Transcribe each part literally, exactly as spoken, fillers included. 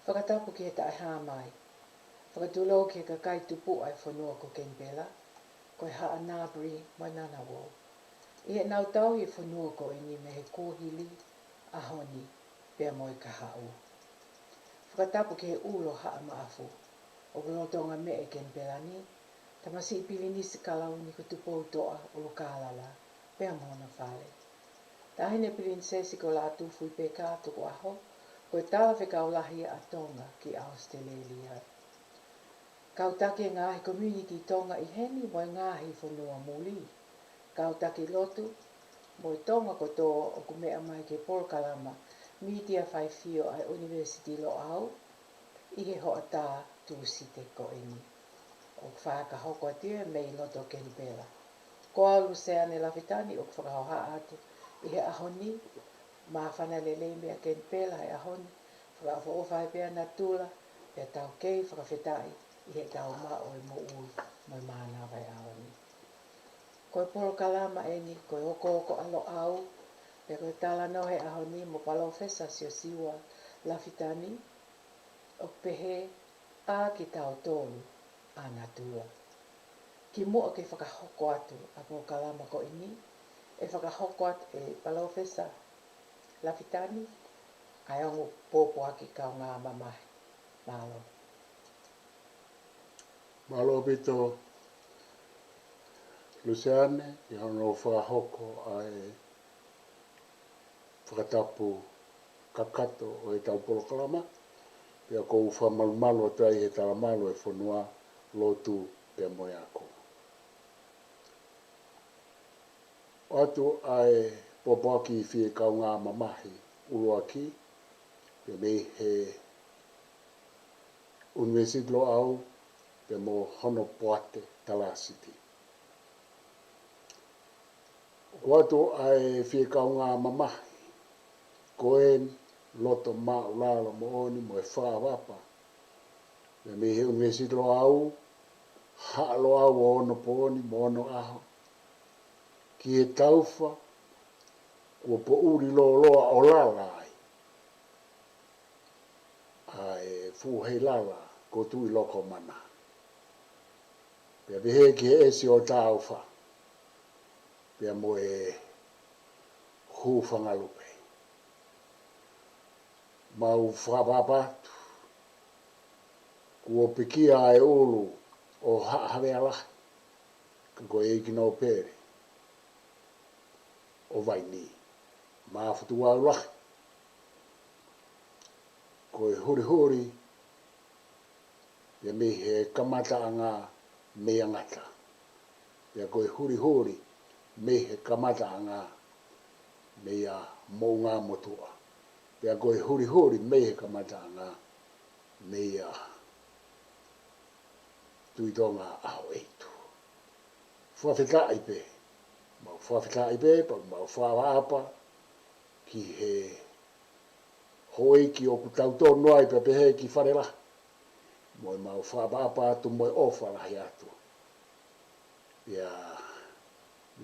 Fakatapu ki he taʻehāmai. Fakatulou ki he kakai tupuʻa e fonua ko Kenipela, ko e Haʻa Ngāpulu mo e Ngunnawal, ʻi heʻenau tauhi e fonua ko eni mei he kuohili, ʻaho ni, pea mo e kahaʻu. Fakatapu ki he ʻulu ʻo Haʻa Maʻafu, ʻoku lolotonga meʻa ʻi Kenipela ni, Tamasiʻi Pilinisi Kalauni ko Tupoutoʻa ʻUlukālala, pea mo hono fale. Taʻahine Pilinisesi ko Lātūfuipeka Tukuʻaho, ko e Talafekau Lahi ʻa Tonga ki ʻAositelēlia. Kau taki e ngaahi community Tonga ʻi heni mo e ngaahi fonua muli. Kau taki lotu mo e Tonga kotoa ʻoku meʻa mai ki he polokalama Mītia Faifio ʻa e ʻUnivēsiti Loʻau ʻi he hoʻatā Tūsite ko eni. ʻOku fakahoko atu ia mei loto Kenipela. Ko au Luseane Lafitani ʻoku fakahohaʻa atu ʻi he ʻaho ni, māfana lelei meia Kenipela he ʻaho ni, fakaʻofoʻofa pē ʻa natula, pea tau kei fakafetaʻi ʻi heʻetau maʻu e moʻui mo e mānava he ʻaho ni. Ko e polokalama eni, ko e Okooko ʻa Loʻau, pea ko e talanoa he ʻaho ni mo Palōfesa Siosiua Lafitani, ʻoku pehē: ʻA kitautolu ʻa natula. Kimuʻa ke fakahoko atu ʻa e polokalama ko eni, ʻe fakahoko atu ʻe Palōfesa Lafitani ʻa e ongo pōpoaki kaungā mamahi. Mālō. Mālō ʻaupito Luseane, ʻi hono fakahoko ʻa e fakatapu kakato ʻo ʻetau polokalama, pea ʻoku ou fakamalumalu atu ai he talamalu ʻo e fonua, lotu pea mo e ako. ʻOatu ʻa e pōpoaki fie kaungā mamahi ʻuluaki, pea mei he ʻUnivēsiti Loʻau, pea mo hono poate Talāsiti. ʻOatu ʻa e fie kaungā mamahi, ko eni, loto māʻulalo moʻoni mo e fakaʻapaʻapa, pea mei he ʻUnivēsiti Loʻau, Haʻa Loʻau ʻo onopooni mo onoʻaho, ki he taufa kuo poʻuli lōloa ʻo lala ai ʻa e fuʻu heilala ko Tuʻilokomana. Pea pehē ki he ʻesi ʻo Tāufa, pea mo e Hūfangalupe. Mau fakaʻapaʻapa atu, kuo pekia e ʻulu ʻo Haʻa Havea Lahi, ka ko e ʻeiki nōpele ʻo Vainī, Mafotuʻau Lahi. Ko e hulihuli ia mei he kamataʻanga meia Ngata. Pea ko e hulihuli mei he kamataʻanga meia Moʻungāmotuʻa. Pea ko e hulihuli mei he kamataʻanga meia Tuʻi Tonga ʻAhoʻeitu. Fakafetaʻi pē, mau fakafetaʻi pē, pea mau fakaʻapaʻapa ki he houʻeiki ʻoku tautonu ai pea pehē ki Fale Lahi. Mo e mau fakaʻapaʻapa atu mo e ʻofa lahi atu ia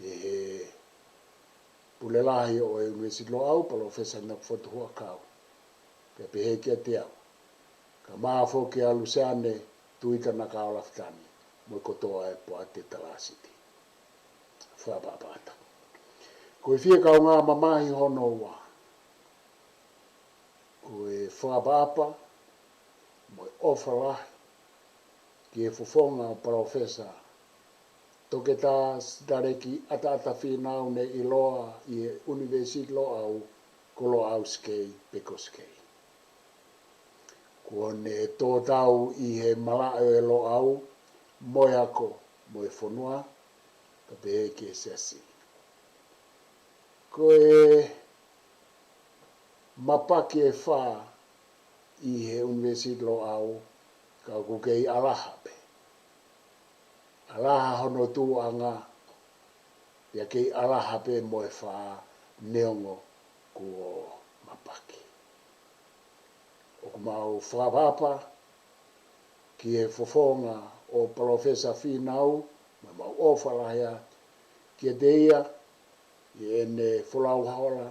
mei he Pule Lahi ʻo e ʻUnivēsiti Loʻau, Palōfesa Nakufotu Huʻakau, pea pehē kiate au, kae ʻumaʻā foki ʻa Luseane Tuita Nakaolafitani, mo e kotoa e poate Talāsiti. Fakaʻapaʻapa atu. Ko e fie kaungā mamahi hono ua, ko e fakaʻapaʻapa mo e ʻofa lahi ki he fofonga ʻo Palōfesa Toketā Sitaleki ʻAtaʻata Fīnau, ne ʻiloa ʻi he ʻUnivēsiti Loʻau ko Loʻau Sikei pe ko Sikei. Kuo ne tō tau ʻi he malaʻe ʻo e Loʻau mo e ako mo e fonua, kae pehē ki he siasi. Ko e mapaki ʻe fā ʻi he ʻUnivēsiti Loʻau, ka ʻoku kei ʻalaha pē. ʻAlaha hono tuʻuʻanga, pea kei ʻalaha pē mo e fā neongo kuo mapaki. ʻOku mau fakaʻapaʻapa ki he fofonga ʻo Palōfesa Fīnau, mo ʻemau ʻofa lahi atu kiate ia, ʻi heʻene folau hola,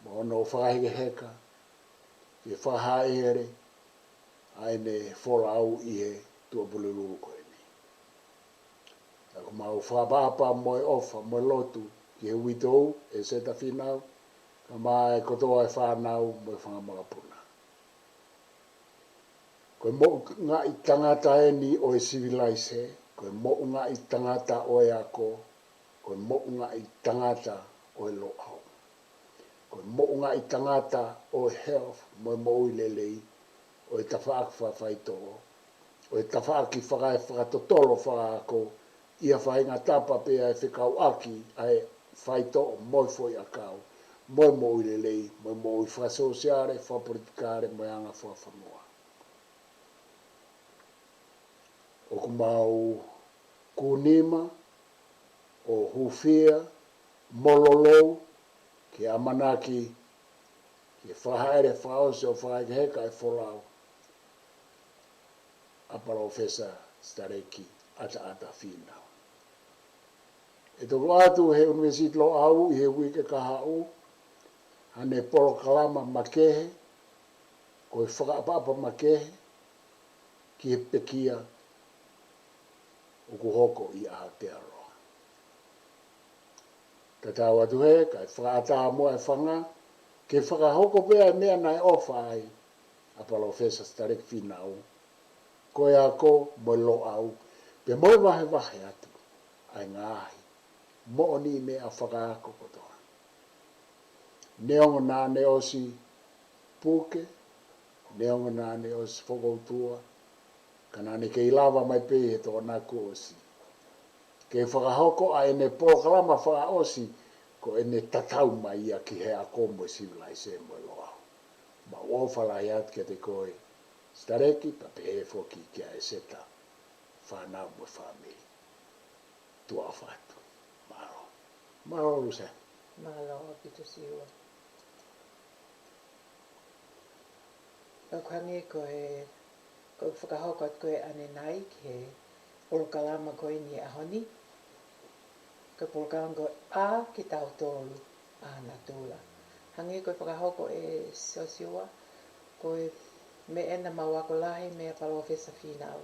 mo hono fakahekeheka, ki he fakahaʻele, ʻa ʻene folau ʻi he tuʻapulelulu ko eni. Ka ʻoku mau fakaʻapaʻapa mo e ʻofa mo e lotu ki he uitou, ʻEseta Fīnau, kae ʻumaʻā e kotoa e fānau mo e fanga makapuna. Ko e moʻungaʻi tangata eni ʻo e sivilaise, ko e moʻungaʻi tangata ʻo e ako, ko e moʻungaʻi tangata ʻo e Loʻau. Ko e moʻungaʻi tangata ʻo e health mo e moʻui lelei, ʻo e tafaʻaki fakafaitoʻo, ʻo e tafaʻaki faka-, fakatotolo fakaako, ʻi ha faʻahinga tapa pea ʻe fekauʻaki ʻa e faitoʻo mo e foʻiʻakau, mo e moʻui lelei, mo e moʻui fakasōsiale, fakapolitikale, mo e anga fakafonua. ʻOku mau kūnima ʻo hūfia mo lolou ki he ʻamanaki ki he fakahaʻele fakaʻosi ʻo fakaheka e folau ʻa Palōfesa Sitaleki ʻAtaʻata Fīnau. ʻE toki ʻoatu he ʻUnivēsiti Loʻau ʻi he uike kahaʻu haʻane polokalama makehe, ko e fakaʻapaʻapa makehe ki he pekia ʻoku hoko ʻi Aotearoa. Tatau atu hē, kae fakaʻatā muʻa e fanga, ke fakahoko pē ʻa e meʻa naʻe ʻofa ai ʻa Palōfesa Sitaleki Fīnau, ko e ako mo e Loʻau, pea mo e vahevahe atu ʻa e ngaahi moʻoniʻi meʻa fakaako kotoa. Neongo naʻa ne ʻosi puke, neongo naʻa ne ʻosi fokoutua, ka naʻa ne kei lava mai pē ʻi he Tokonaki kuo ʻosi ke fakahoko ʻa ʻene polokalama fakaʻosi, ko ʻene tatau mai ia ki he ako mo e sivilaise mo e Loʻau. Mau ʻofa lahi atu kiate koe, Sitaleki, pea pehē foki kia ʻEseta, fānau mo e fāmili. Tuʻa ʻofa atu. Mālō. Mālō, Luseane. Mālō ʻaupito, Siua. ʻOku hangē ko e, ko e fakahoko atu ko ē ʻanenai ki he polokalama ko eni he ʻaho ni. Ko e polokalama ko e ʻA Kitautolu ʻa Natula. Hangē ko e fakahoko ʻe Siosiua, ko e meʻa ena mau ako lahi meia Palōfesa Fīnau.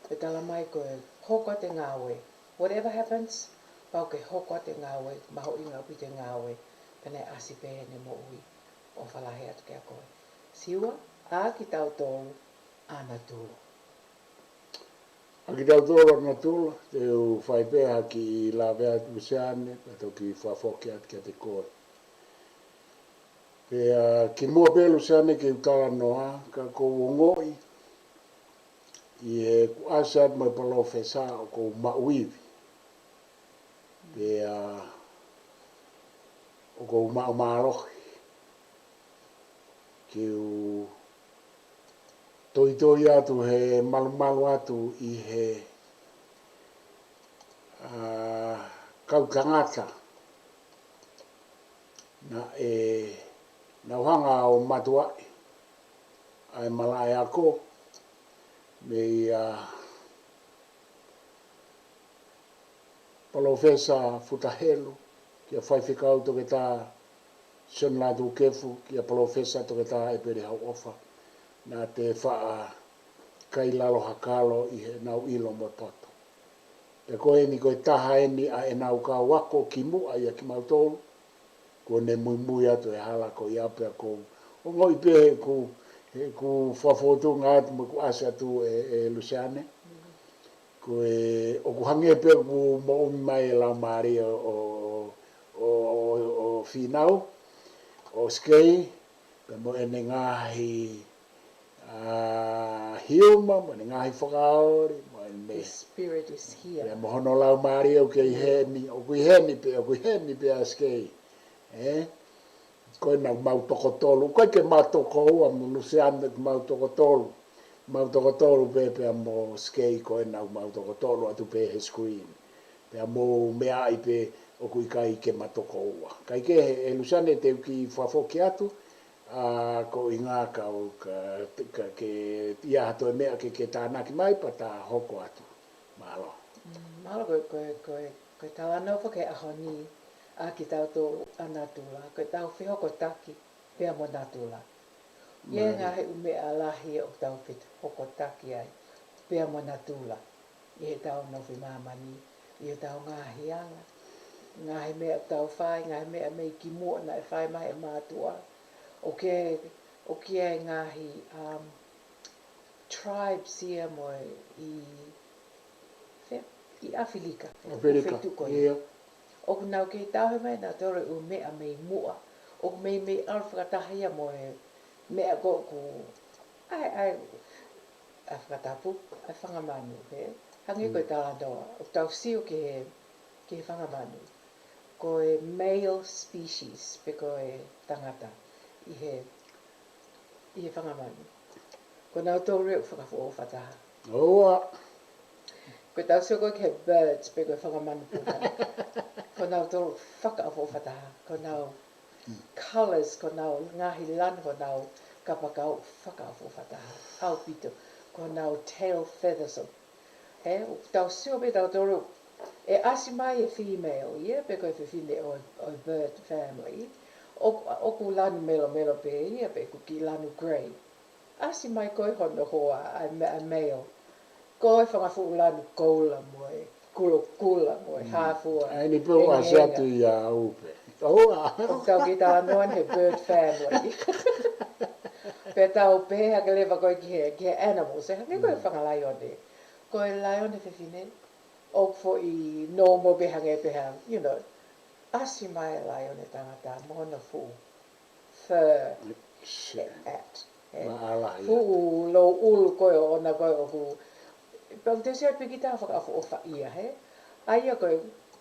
ʻE talamai ko e hoko atu e ngāue. Whatever happens, pau ke hoko atu e ngāue, mahuʻinga ʻaupito e ngāue, pea naʻe ʻasi pē heʻene moʻui. ʻOfa lahi atu kiate koe. Siua, ʻA Kitautolu ʻa Natula. ʻA Kitautolu ʻa Natula, te u fai pē ha kiʻi lave atu, Luseane, pea toki fakafoki atu kiate koe. Pea kimuʻa pē, Luseane, ke u talanoa, ka ʻoku ou ongoʻi ʻi heʻeku ʻasi atu mo e Palōfesa ʻoku ou maʻu ivi. Pea ʻoku ou maʻu mālohi ke u toitoi atu he malumalu atu ʻi he, ʻa, kau tangata naʻe nau hanga ʻo mātuʻaki ʻa e malaʻe ako meia Palōfesa Futa Helu, kia Faifekau Toketā Sione Lātūkefu, kia Palōfesa Toketā ʻEpeli Hauʻofa, naʻa te faʻa kai lalo ha kalo ʻi heʻenau ʻilo mo e poto. Pea ko eni ko e taha eni ʻa ʻenau kau ako kimuʻa ʻia kimautolu, kuo ne muimui atu he hala ko ia, pea ʻoku ou ongoʻi pē heʻeku, heʻeku fakafōtunga atu mo ʻeku ʻasi atu, ʻe, ʻe Luseane. Ko e, ʻoku hangē pē ʻoku moʻui mai e laumālie ʻo, ʻo, ʻo, ʻo, ʻo Fīnau, ʻo Skei, pea mo ʻene ngaahi, ʻa, hiuma, mo ʻene ngaahi fakaoli, mo ʻene, his spirit is here, pea mo hono laumālie ʻoku ʻi heni, ʻoku ʻi heni pē, ʻoku ʻi heni pē ʻa Skei. Ē? Ko ʻenau mau toko tolu, ʻoku ʻikai ke mau toko ua mo Luseane, mau toko tolu. Mau toko tolu pē, pea mo Skei, ko ʻenau mau toko tolu atu pē he screen. Pea mou meaʻi pē ʻoku ʻikai ke mau toko ua. Kaikehe, ʻe Luseane, te u kiʻi fakafoki atu, ʻa, ko e ʻuhinga ka, ka, ka ke ʻi ai ha toe meʻa ke, ke tānaki mai pea ta hoko atu. Mālō. Mm, mālō, ko e, ko e, ko e, ko e talanoa foki he ʻaho ni, ʻa Kitautolu ʻa Natula, ko ʻetau fehokotaki pea mo natula. ʻI he ngaahi ʻū meʻa lahi ʻoku tau fetahokotaki ai, pea mo natula, ʻi heʻetau nofo ʻi māmani, ʻi heʻetau ngaahi anga, ngaahi meʻa ʻoku tau fai, ngaahi meʻa mei kimuʻa naʻe fai mai ʻe he mātuʻa. ʻOku ʻi ai, ʻoku ʻi ai ngaahi, um, tribes ia mo e ʻi fe-, ʻi ʻAfilika, ʻAfilika, feituʻu ko ia. ʻOku nau kei tauhi mai nautolu e ʻū meʻa mei muʻa. ʻOku meimei ʻalu fakataha ia mo e meʻa ko ʻoku, ʻa e, ʻa e, ʻa e fakatapu, ʻa e fanga manu, hē? Hangē ko e talanoa, ʻoku tau sio ki he, ki he fanga manu. Ko e male species, pe ko e tangata, ʻi he ʻi he fanga manu. Ko nautolu ʻoku fakaʻofoʻofa taha. ʻOua. Ko ʻetau sio ko ē ki he birds pe ko e fanga manu puha. Ko nautolu fakaʻofoʻofa taha. Ko honau colours, ko honau ngaahi lanu, ko honau kapakau fakaʻofoʻofa taha. ʻAupito. Ko honau tail feathers ʻo He, ʻoku tau sio pē tautolu, ʻe ʻasi mai e female ia, pe ko e fefine ʻo, ʻo e bird family. ʻOku, ʻoku lanu melomelo pē ia, pe ʻoku kiʻi lanu grey. ʻAsi mai ko ē hono hoa, ʻa e ma-, ʻa e male. Ko e fanga fuʻu lanu koula mo e, kulokula mo e hāfua. ʻA eni pē ʻoku ʻasi atu ia au pē. ʻOua. ʻOku tau kei talanoa he bird family. Pea tau pehē hake leva ko ē ki he, ki he animals, ē, hangē ko e fanga laione. Ko e laione fefine, ʻoku foʻi normal pē hangē pē ha, you know, ʻasi mai e laione tangata mo hono fuʻu fur, ʻe, ʻat, ʻe, fuʻu louʻulu ko ē ʻoʻona ko ē ʻoku, pea ʻoku te sio pē ki he tau fakaʻofoʻofa ia, hē? ʻA ia ko ē,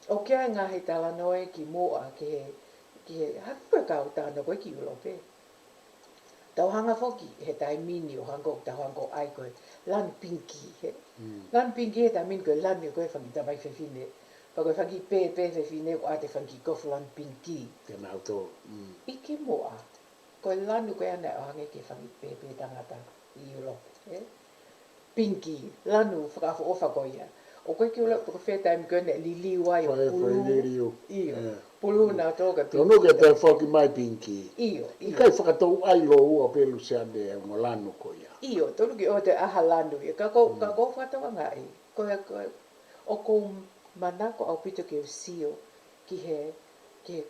ʻoku ʻi ai e ngaahi talanoa ʻi kimuʻa ki he, ki he, hangē ko e kau talanoa ko ē ki ʻIulope. Tau hanga foki he taimi ni ʻo hanga ʻo tau hanga ʻo ʻai ko e lanu pinki, hē? Lanu pinki he taimi ni ko e lanu ko ē fanga kiʻi tamaiki fefine. Pea ko e fanga kiʻi pēpē fefine ʻoku ʻoatu he fanga kiʻi kofu lanu pinki. Ke nau tō. ʻI kimuʻa, ko e lanu ko ē naʻe ʻoange ki he fanga kiʻi pēpē tangata ʻi ʻIulope, hē? Pinki, lanu fakaʻofoʻofa ko ia. ʻOku ʻikai ke u ʻilo pe ko fē taimi ko ē naʻe liliu ai ʻo pulu. Pulu nautolu ka pinki. Tonu ke toe foki mai pinki. ʻIo, ʻikai fakatou ai lōua pē Luseane e ongo lanu ko ia. ʻIo, tonu ke ʻoua toe ʻai ha lanu ia. Ka ko, ka ko fakatokangaʻi. Ko e, ko e, ʻoku ou manako ʻaupito ke u sio ki he, ki he,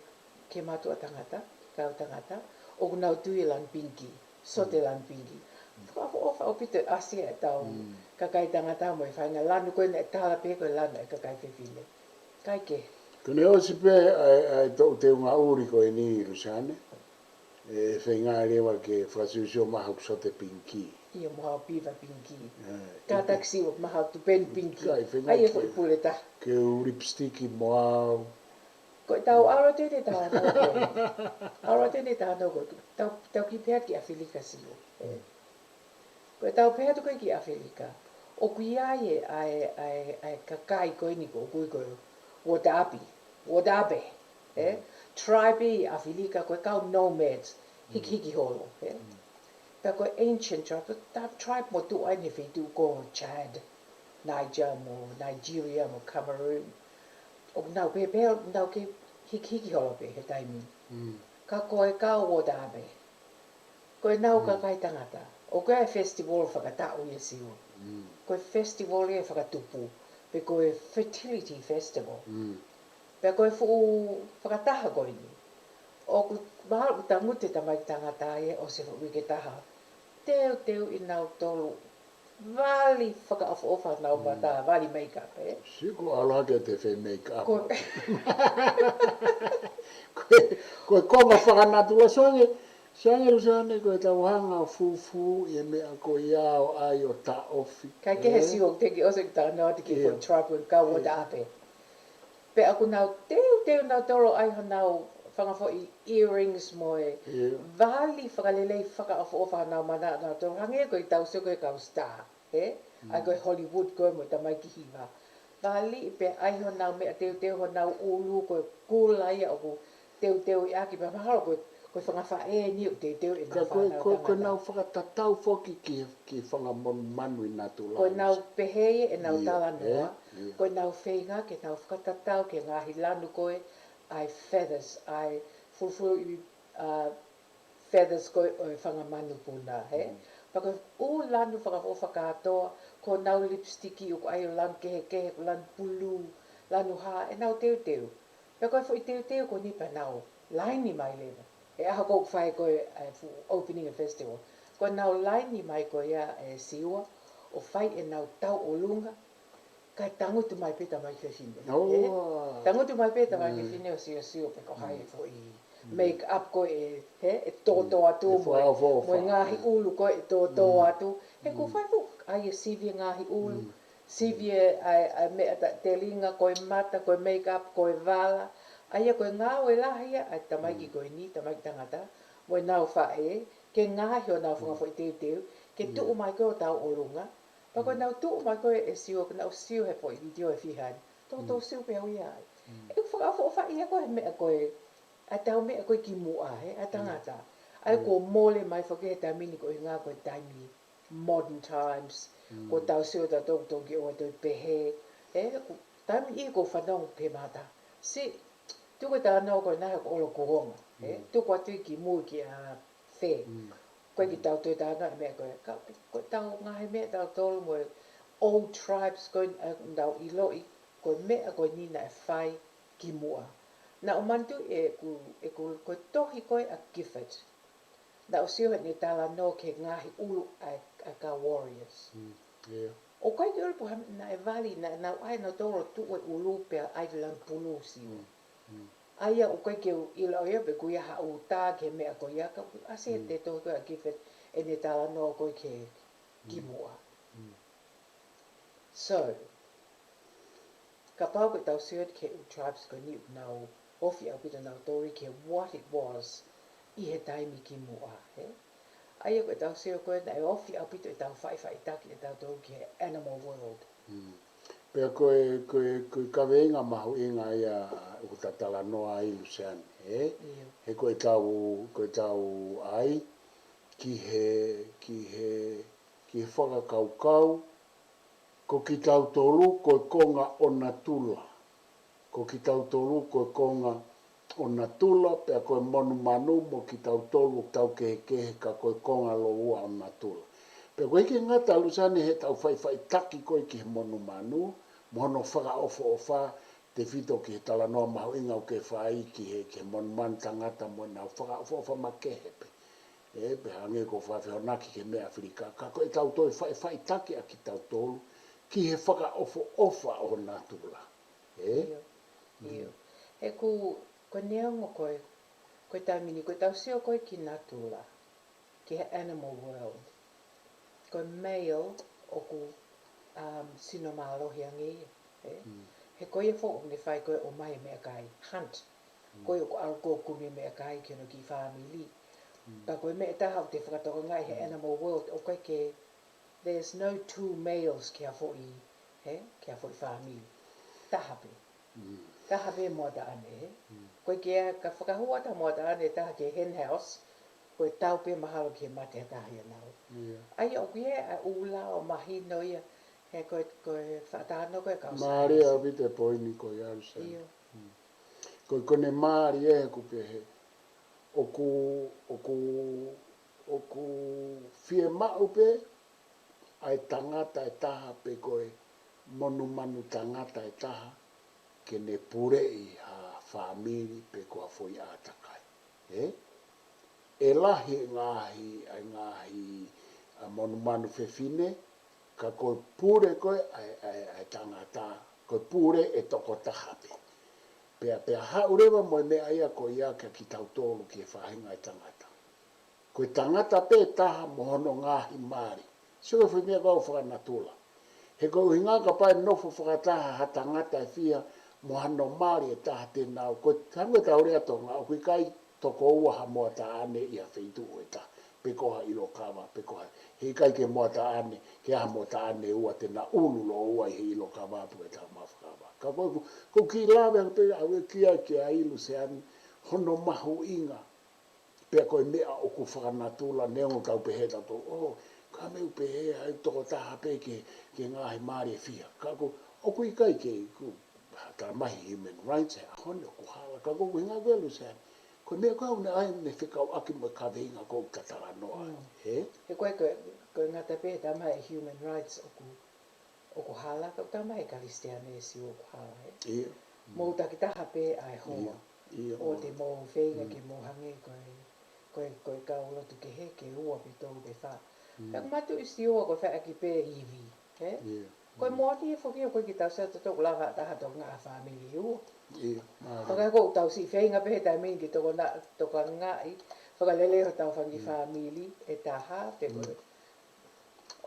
ki he mātuʻa tangata, kau tangata, ʻoku nau tui e lanu pinki, sote lanu pinki. Fakaʻofoʻofa ʻaupito e ʻasi ʻetau kakai tangata mo e faʻahinga lanu ko ē naʻe tala pē ko e lanu e kakai fefine. Kae kehe. Ko ʻene ʻosi pē ʻa e, ʻa e toʻu teunga ʻuli ko eni Luseane. ʻE feinga leva ke fakasiosio mai haʻaku sote pinki. ʻIo mo haʻaku piva pinki. Kātaki siʻi mo haʻaku tupeni pinki. ʻAi e foʻi pule taha. Ke u lipstick mo au. Ko ʻetau ʻalu atu eni ʻetau ʻalu atu eni ʻetau ʻalu atu eni ʻetau ʻalu atu eni. Tau, tau kiʻi pehē ki ʻAfilika siʻi. Ko ʻetau pehē atu ko ē ki ʻAfilika. ʻOku ʻi ai e, ʻa e, ʻa e, ʻa e kakai ko eni ko ē ʻoku ui ko e Wadāpe. Wadāpe. Ē? Tribe ʻi ʻAfilika ko e kau nomads. Hikihiki holo. Ē? Pea ko e ancient tribe, ko e tribe motuʻa eni he feituʻu ko Chad, Niger mo Nigeria mo Cameroon. ʻOku nau pehē pē, ʻoku nau kei hikihiki holo pē he taimi ni. Ka ko e kau Wadāpe. Ko ʻenau kakai tangata. ʻOku ʻi ai e festival fakataʻu ia siʻi. Ko e festival ia fakatupu. Pe ko e fertility festival. Pea ko e fuʻu fakataha ko eni. ʻOku mahalo ʻoku tangutu e tamaiki tangata ia ʻosi e fuʻu uike taha. Teuteu ʻi nautolu. Vali fakaʻofoʻofa nau mata, vali makeup, ē? Siʻi ko ʻalu hake te fai makeup. Ko, ko, ko e konga fakanatula soange, soange Luseane ko ʻetau hanga ʻo fufū ʻi he meʻa ko ia ʻo ʻai ʻo taʻofi. Kae kehe siʻi ʻoku teʻeki ʻosi ʻeku talanoa atu ki he foʻi tribe ko e kau Wadāpe. Pea ʻoku nau teuteu nautolu ʻai honau fanga foʻi earrings mo e vali fakalelei fakaʻofoʻofa honau mata nautolu hangē ko ʻetau sio ko ē kau star, ē? ʻAi ko e Hollywood ko ē mo e tamaiki hiva. Vali pea ʻai honau meʻa teuteu honau ʻulu ko e kula ia ʻoku teuteu ʻaki pea mahalo ko e, ko e fanga faʻē ni ʻoku teuteu ʻenau fānau tangata. Ka ko e, ko e, ko ʻenau fakatatau foki ki he ki he fanga manu, manu ʻi natula. Ko ʻenau pehē ia ʻenau talanoa, ko ʻenau feinga ke nau fakatatau ki he ngaahi lanu ko ē, ʻa e feathers, ʻa e fulufuluʻi, ʻa, feathers ko ē ʻo e fanga manu puna, he? Pea ko e ʻū lanu fakaʻofoʻofa kātoa, ko ʻenau lipstick ʻoku ʻai ʻo lanu kehekehe, ko e lanu pulū, lanu hā, ʻenau teuteu. Pea ko e foʻi teuteu ko eni pea nau laini mai leva. He ʻaho ko ē ʻoku fai ko ē ʻa e fuʻu opening ʻa e festival. Ko ʻenau laini mai ko ia ʻe Siua, ʻo fai ʻenau tauʻolunga, kae tangutu mai pē tamaiki fefine. ʻOo. He? Tangutu mai pē tamaiki fefine ʻo siosio pe ko hai e foʻi make up ko ē, he? ʻE tōtō atu mo e, mo e ngaahi ʻulu ko ē ʻe tōtō atu. He ʻoku fai foki ʻa e sivi e ngaahi ʻulu. Sivi e ʻa e, ʻa e meʻa ta-, telinga, ko e mata, ko e make up, ko e vala. ʻA ia ko e ngāue lahi ia ʻa e tamaiki ko eni, tamaiki tangata, mo ʻenau faʻē, ke ngaohi honau fanga foʻi teuteu, ke tuʻu mai ko ē ʻo tauʻolunga. Pea ko ʻenau tuʻu mai ko ē ʻe Siua, ko ʻenau sio he foʻi video ʻe fiha ni. Toutou sio pē au ia ai. ʻOku fakaʻofoʻofa ia ko ē he meʻa ko ē, ʻa e tau meʻa ko ē kimuʻa, he, ʻa e tangata. ʻA ia kuo mole mai foki he taimi ni ko e ʻuhinga ko e taimi modern times, ko e tau sio ʻa tautolu ʻoku tau kiʻi ʻoatu pehē, he, ko e taimi ʻi he ʻoku fanongo pē mata. Siʻi, tuku e talanoa ko ena he ʻoku ʻolo kuonga, he, tuku atu ia ki mui kia Fe. Ko e kiʻi tau toe talanoa e meʻa ko ē. Ka, ko e tau ngaahi meʻa tautolu mo e old tribes ko ē, ʻa, naʻa ku ʻiloʻi, ko e meʻa ko eni naʻe fai kimuʻa. Naʻa ku manatuʻi ʻeku, ʻeku, ko e tohi ko ē ʻa Gifford. Naʻa ku sio heʻene talanoa ki he ngaahi ʻulu ʻa e, ʻa e kau warriors. ʻOku ʻikai ke ʻilo pe ko e hā naʻe vali, naʻa, naʻa nau ʻai nautolu ʻo tuʻu e ʻulu pea ʻai e lanu pulū Siua. ʻA ia ʻoku ʻikai ke u ʻilo ia pe ko e hā ʻoku tā ki he meʻa ko ia ka ʻoku ʻasi he tohi ko ē ʻa Gifford ʻene talanoa ko ē ki he kimuʻa. So, kapau ko e tau sio ki he ʻū tribes ko eni ʻoku nau ofi ʻaupito nautolu ki he what it was ʻi he taimi kimuʻa, he? ʻA ia ko e tau sio ko ē naʻe ofi ʻaupito e tau faʻifaʻitaki ʻe tautolu ki he animal world. Pea ko e, ko e, ko e kaveinga mahuʻinga ia ʻoku ta talanoa ai Luseane, he? He ko e tau, ko e tau ʻai ki he, ki he, ki he fakakaukau, ko kitautolu ko e konga ʻo natula. Ko kitautolu ko e konga ʻo natula, pea ko e monumanu mo kitautolu ʻoku tau kehekehe ka ko e konga lōua ʻo natula. Pea ʻoku ʻikai ke ngata Luseane he tau faʻifaʻitaki ko ē ki he monumanu, mo hono fakaʻofoʻofa, tefito ki he talanoa mahuʻinga ʻoku ke fai ki he, ki he monumanu tangata mo ʻenau fakaʻofoʻofa makehe pē. He, pea hangē ko e fakafehoanaki ki he meʻa ʻAfilika, ka ko e tau toe faʻifaʻitaki ʻa kitautolu ki he fakaʻofoʻofa ʻo natula. He? ʻIo, ʻio. He ʻoku, ko e neongo ko e, ko e taimi ni, ko e tau sio ko ē ki natula, ki he animal world. Ko e male ʻoku, um, sino mālohi ange ia, he? He ko ia foki ʻoku ne fai ko ē ʻomai e meʻakai, hunt. Ko ia ʻoku ʻalu ʻo kumi e meʻakai ki hono kiʻi fāmili. Ka ko e meʻa ʻe taha ʻoku te fakatokangaʻi he animal world, ʻoku ʻikai ke, there's no two males ki ha foʻi, he, ki ha foʻi fāmili. Taha pē. Taha pē moʻataʻane, he. ʻOku ʻikai ke ʻai ke fakahū atu ha moʻataʻane ʻe taha ki he hen house, ko e tau pē mahalo ke mate ha taha ia nautolu. ʻA ia ʻoku ʻi ai e ʻū lao mahino ia, he ko e, ko e fakatalanoa ko ē ʻa e kau saienisi. Mālie ʻaupito e poini ko ia Luseane. ʻIo. Ko e, ko ʻene mālie he ʻoku pehē, ʻoku, ʻoku, ʻoku fiemaʻu pē ʻa e tangata ʻe taha pe ko e monumanu tangata ʻe taha ke ne puleʻi ha fāmili pe ko ha foʻi ʻātakai. He? ʻE lahi e ngaahi, ʻa e ngaahi, ʻa, monumanu fefine, ka ko e pule ko ē ʻa e, ʻa e, ʻa e tangata, ko e pule ʻe tokotaha pē. Pea, pea haʻu leva mo e meʻa ia ko ia kia kitautolu ki he faʻahinga ʻo e tangata. Ko e tangata pē taha mo hono ngaahi mali. Sio ki he foʻi meʻa ko ē ʻoku fakanatula. He ko e ʻuhinga kapau ʻe nofo fakataha ha tangata ʻe fiha mo hano mali ʻe taha te nau. Ko e hangē ko e tau lea Tonga, ʻoku ʻikai toko ua ha moʻataʻane ʻi ha feituʻu ʻe taha, pe ko ha ʻilo kava, pe ko ha, he ʻikai ke moʻataʻane, ke ʻi ai ha moʻataʻane ʻe ua te na ʻulu lōua ʻi he ʻilo kava pe ko e tau mafu kava. Ka ko e, ko e kiʻi lave ange pē ʻaʻaku ia kia, kia Luseane, hono mahuʻinga, pea ko e meʻa ʻoku fakanatula neongo ʻetau pehē ʻe tautolu, ʻō, ka mei pehē ʻa e tokotaha pē ke, ke ngaahi mali ʻe fiha. Ka ko, ʻoku ʻikai ke, ʻoku, tala mai he human rights he ʻaho ni ʻoku hala. Ka ko e ʻuhinga ko ē Luseane, Ko e meʻa ko ē ʻoku ne ʻai ʻo ne fekauʻaki mo e kaveinga ko ē ʻoku ta talanoa ai, ē? He ko e, ko e, ko e ngata pē he tala mai ʻe human rights ʻoku, ʻoku hala, ka ʻoku tala mai ʻe Kalisitiane ʻe Siua ʻoku hala, ē? ʻIo. Mou takitaha pē ʻa e hoa. ʻIo, ʻIo, ʻo te mou feinga ke mou hangē ko e, ko e, ko e kau lotu kehe, ke ua pe tolu pe fā. Ka ʻoku mātuʻaki Siua ko e fai ʻaki pē ivi, ē? ʻIo. Ko e moʻoni foki ʻoku ʻikai ke tau sio tautolu ʻoku lava ʻe ha taha ʻo tokangaʻi ha fāmili ʻe ua. ʻIo, mālie. Pea ko ʻetau siʻi feinga pē he taimi ni ke tokona-, tokangaʻi, fakalelei hotau fanga kiʻi fāmili ʻe taha, pe ko e.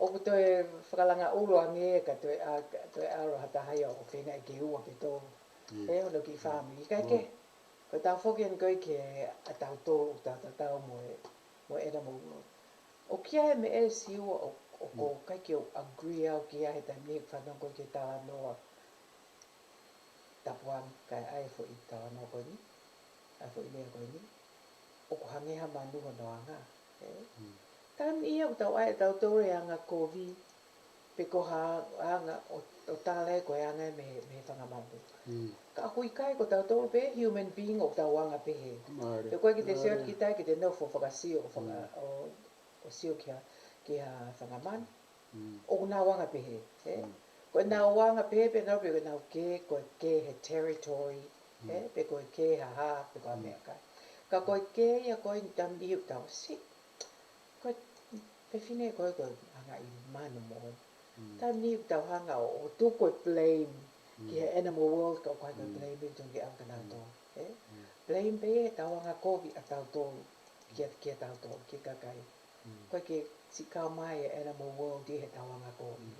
ʻOku toe fakalanga ʻulu ange ka toe ʻa-, ka toe ʻalu ha taha ia ʻo feinga ke ua pe tolu. ʻIo. Ē, hono kiʻi fāmili. Ka ke, ko ʻetau foki eni ko ē ki he ʻa tautolu ʻoku tau tatau mo e, mo e ʻena mo ua. ʻOku ʻi ai e meʻa ʻe Siua ʻoku, ʻoku ʻikai ke u agree au ki ai he taimi ni he ʻoku fanongo ko ē ki he talanoa. Tapuangi kae ʻai e foʻi talanoa ko eni, ʻa e foʻi lea ko eni. ʻOku hangē ha manu hono anga, ē? Taimi ia ʻoku tau ʻai ʻe tautolu e anga kovi, pe ko ha anga ʻo, ʻo tala ē ko e anga mei, mei he fanga manu. Ka ʻoku ʻikai, ko tautolu pē human being ʻoku tau anga pehē. Mālie. Pe ko e ke te sio ki tai ke te nofo fakasio, faka-, ʻo, ʻo sio ki ha, ki ha fanga manu. ʻOku nau anga pehē, ē? Ko ʻenau anga pehē pē nau pe ko ʻenau kē, ko e kē he territory, ē? Pe ko e kē ha hā, pe ko ha meʻakai. Ka ko e kē ia ko eni taimi ni ʻoku tau siʻi. Ko e fefine ko ē ko e anga ʻi manu moʻoni. Taimi ni ʻoku tau hanga ʻo, ʻo tuku e blame ki he animal world ka ʻoku ʻikai ko e blame ʻi tonu ke ʻalu kia nautolu, ē? Blame pē ia he tau anga kovi ʻa tautolu, kia, kia tautolu, ki he kakai. Ko e ke siʻi kau mai e animal world ʻi he tau anga kovi.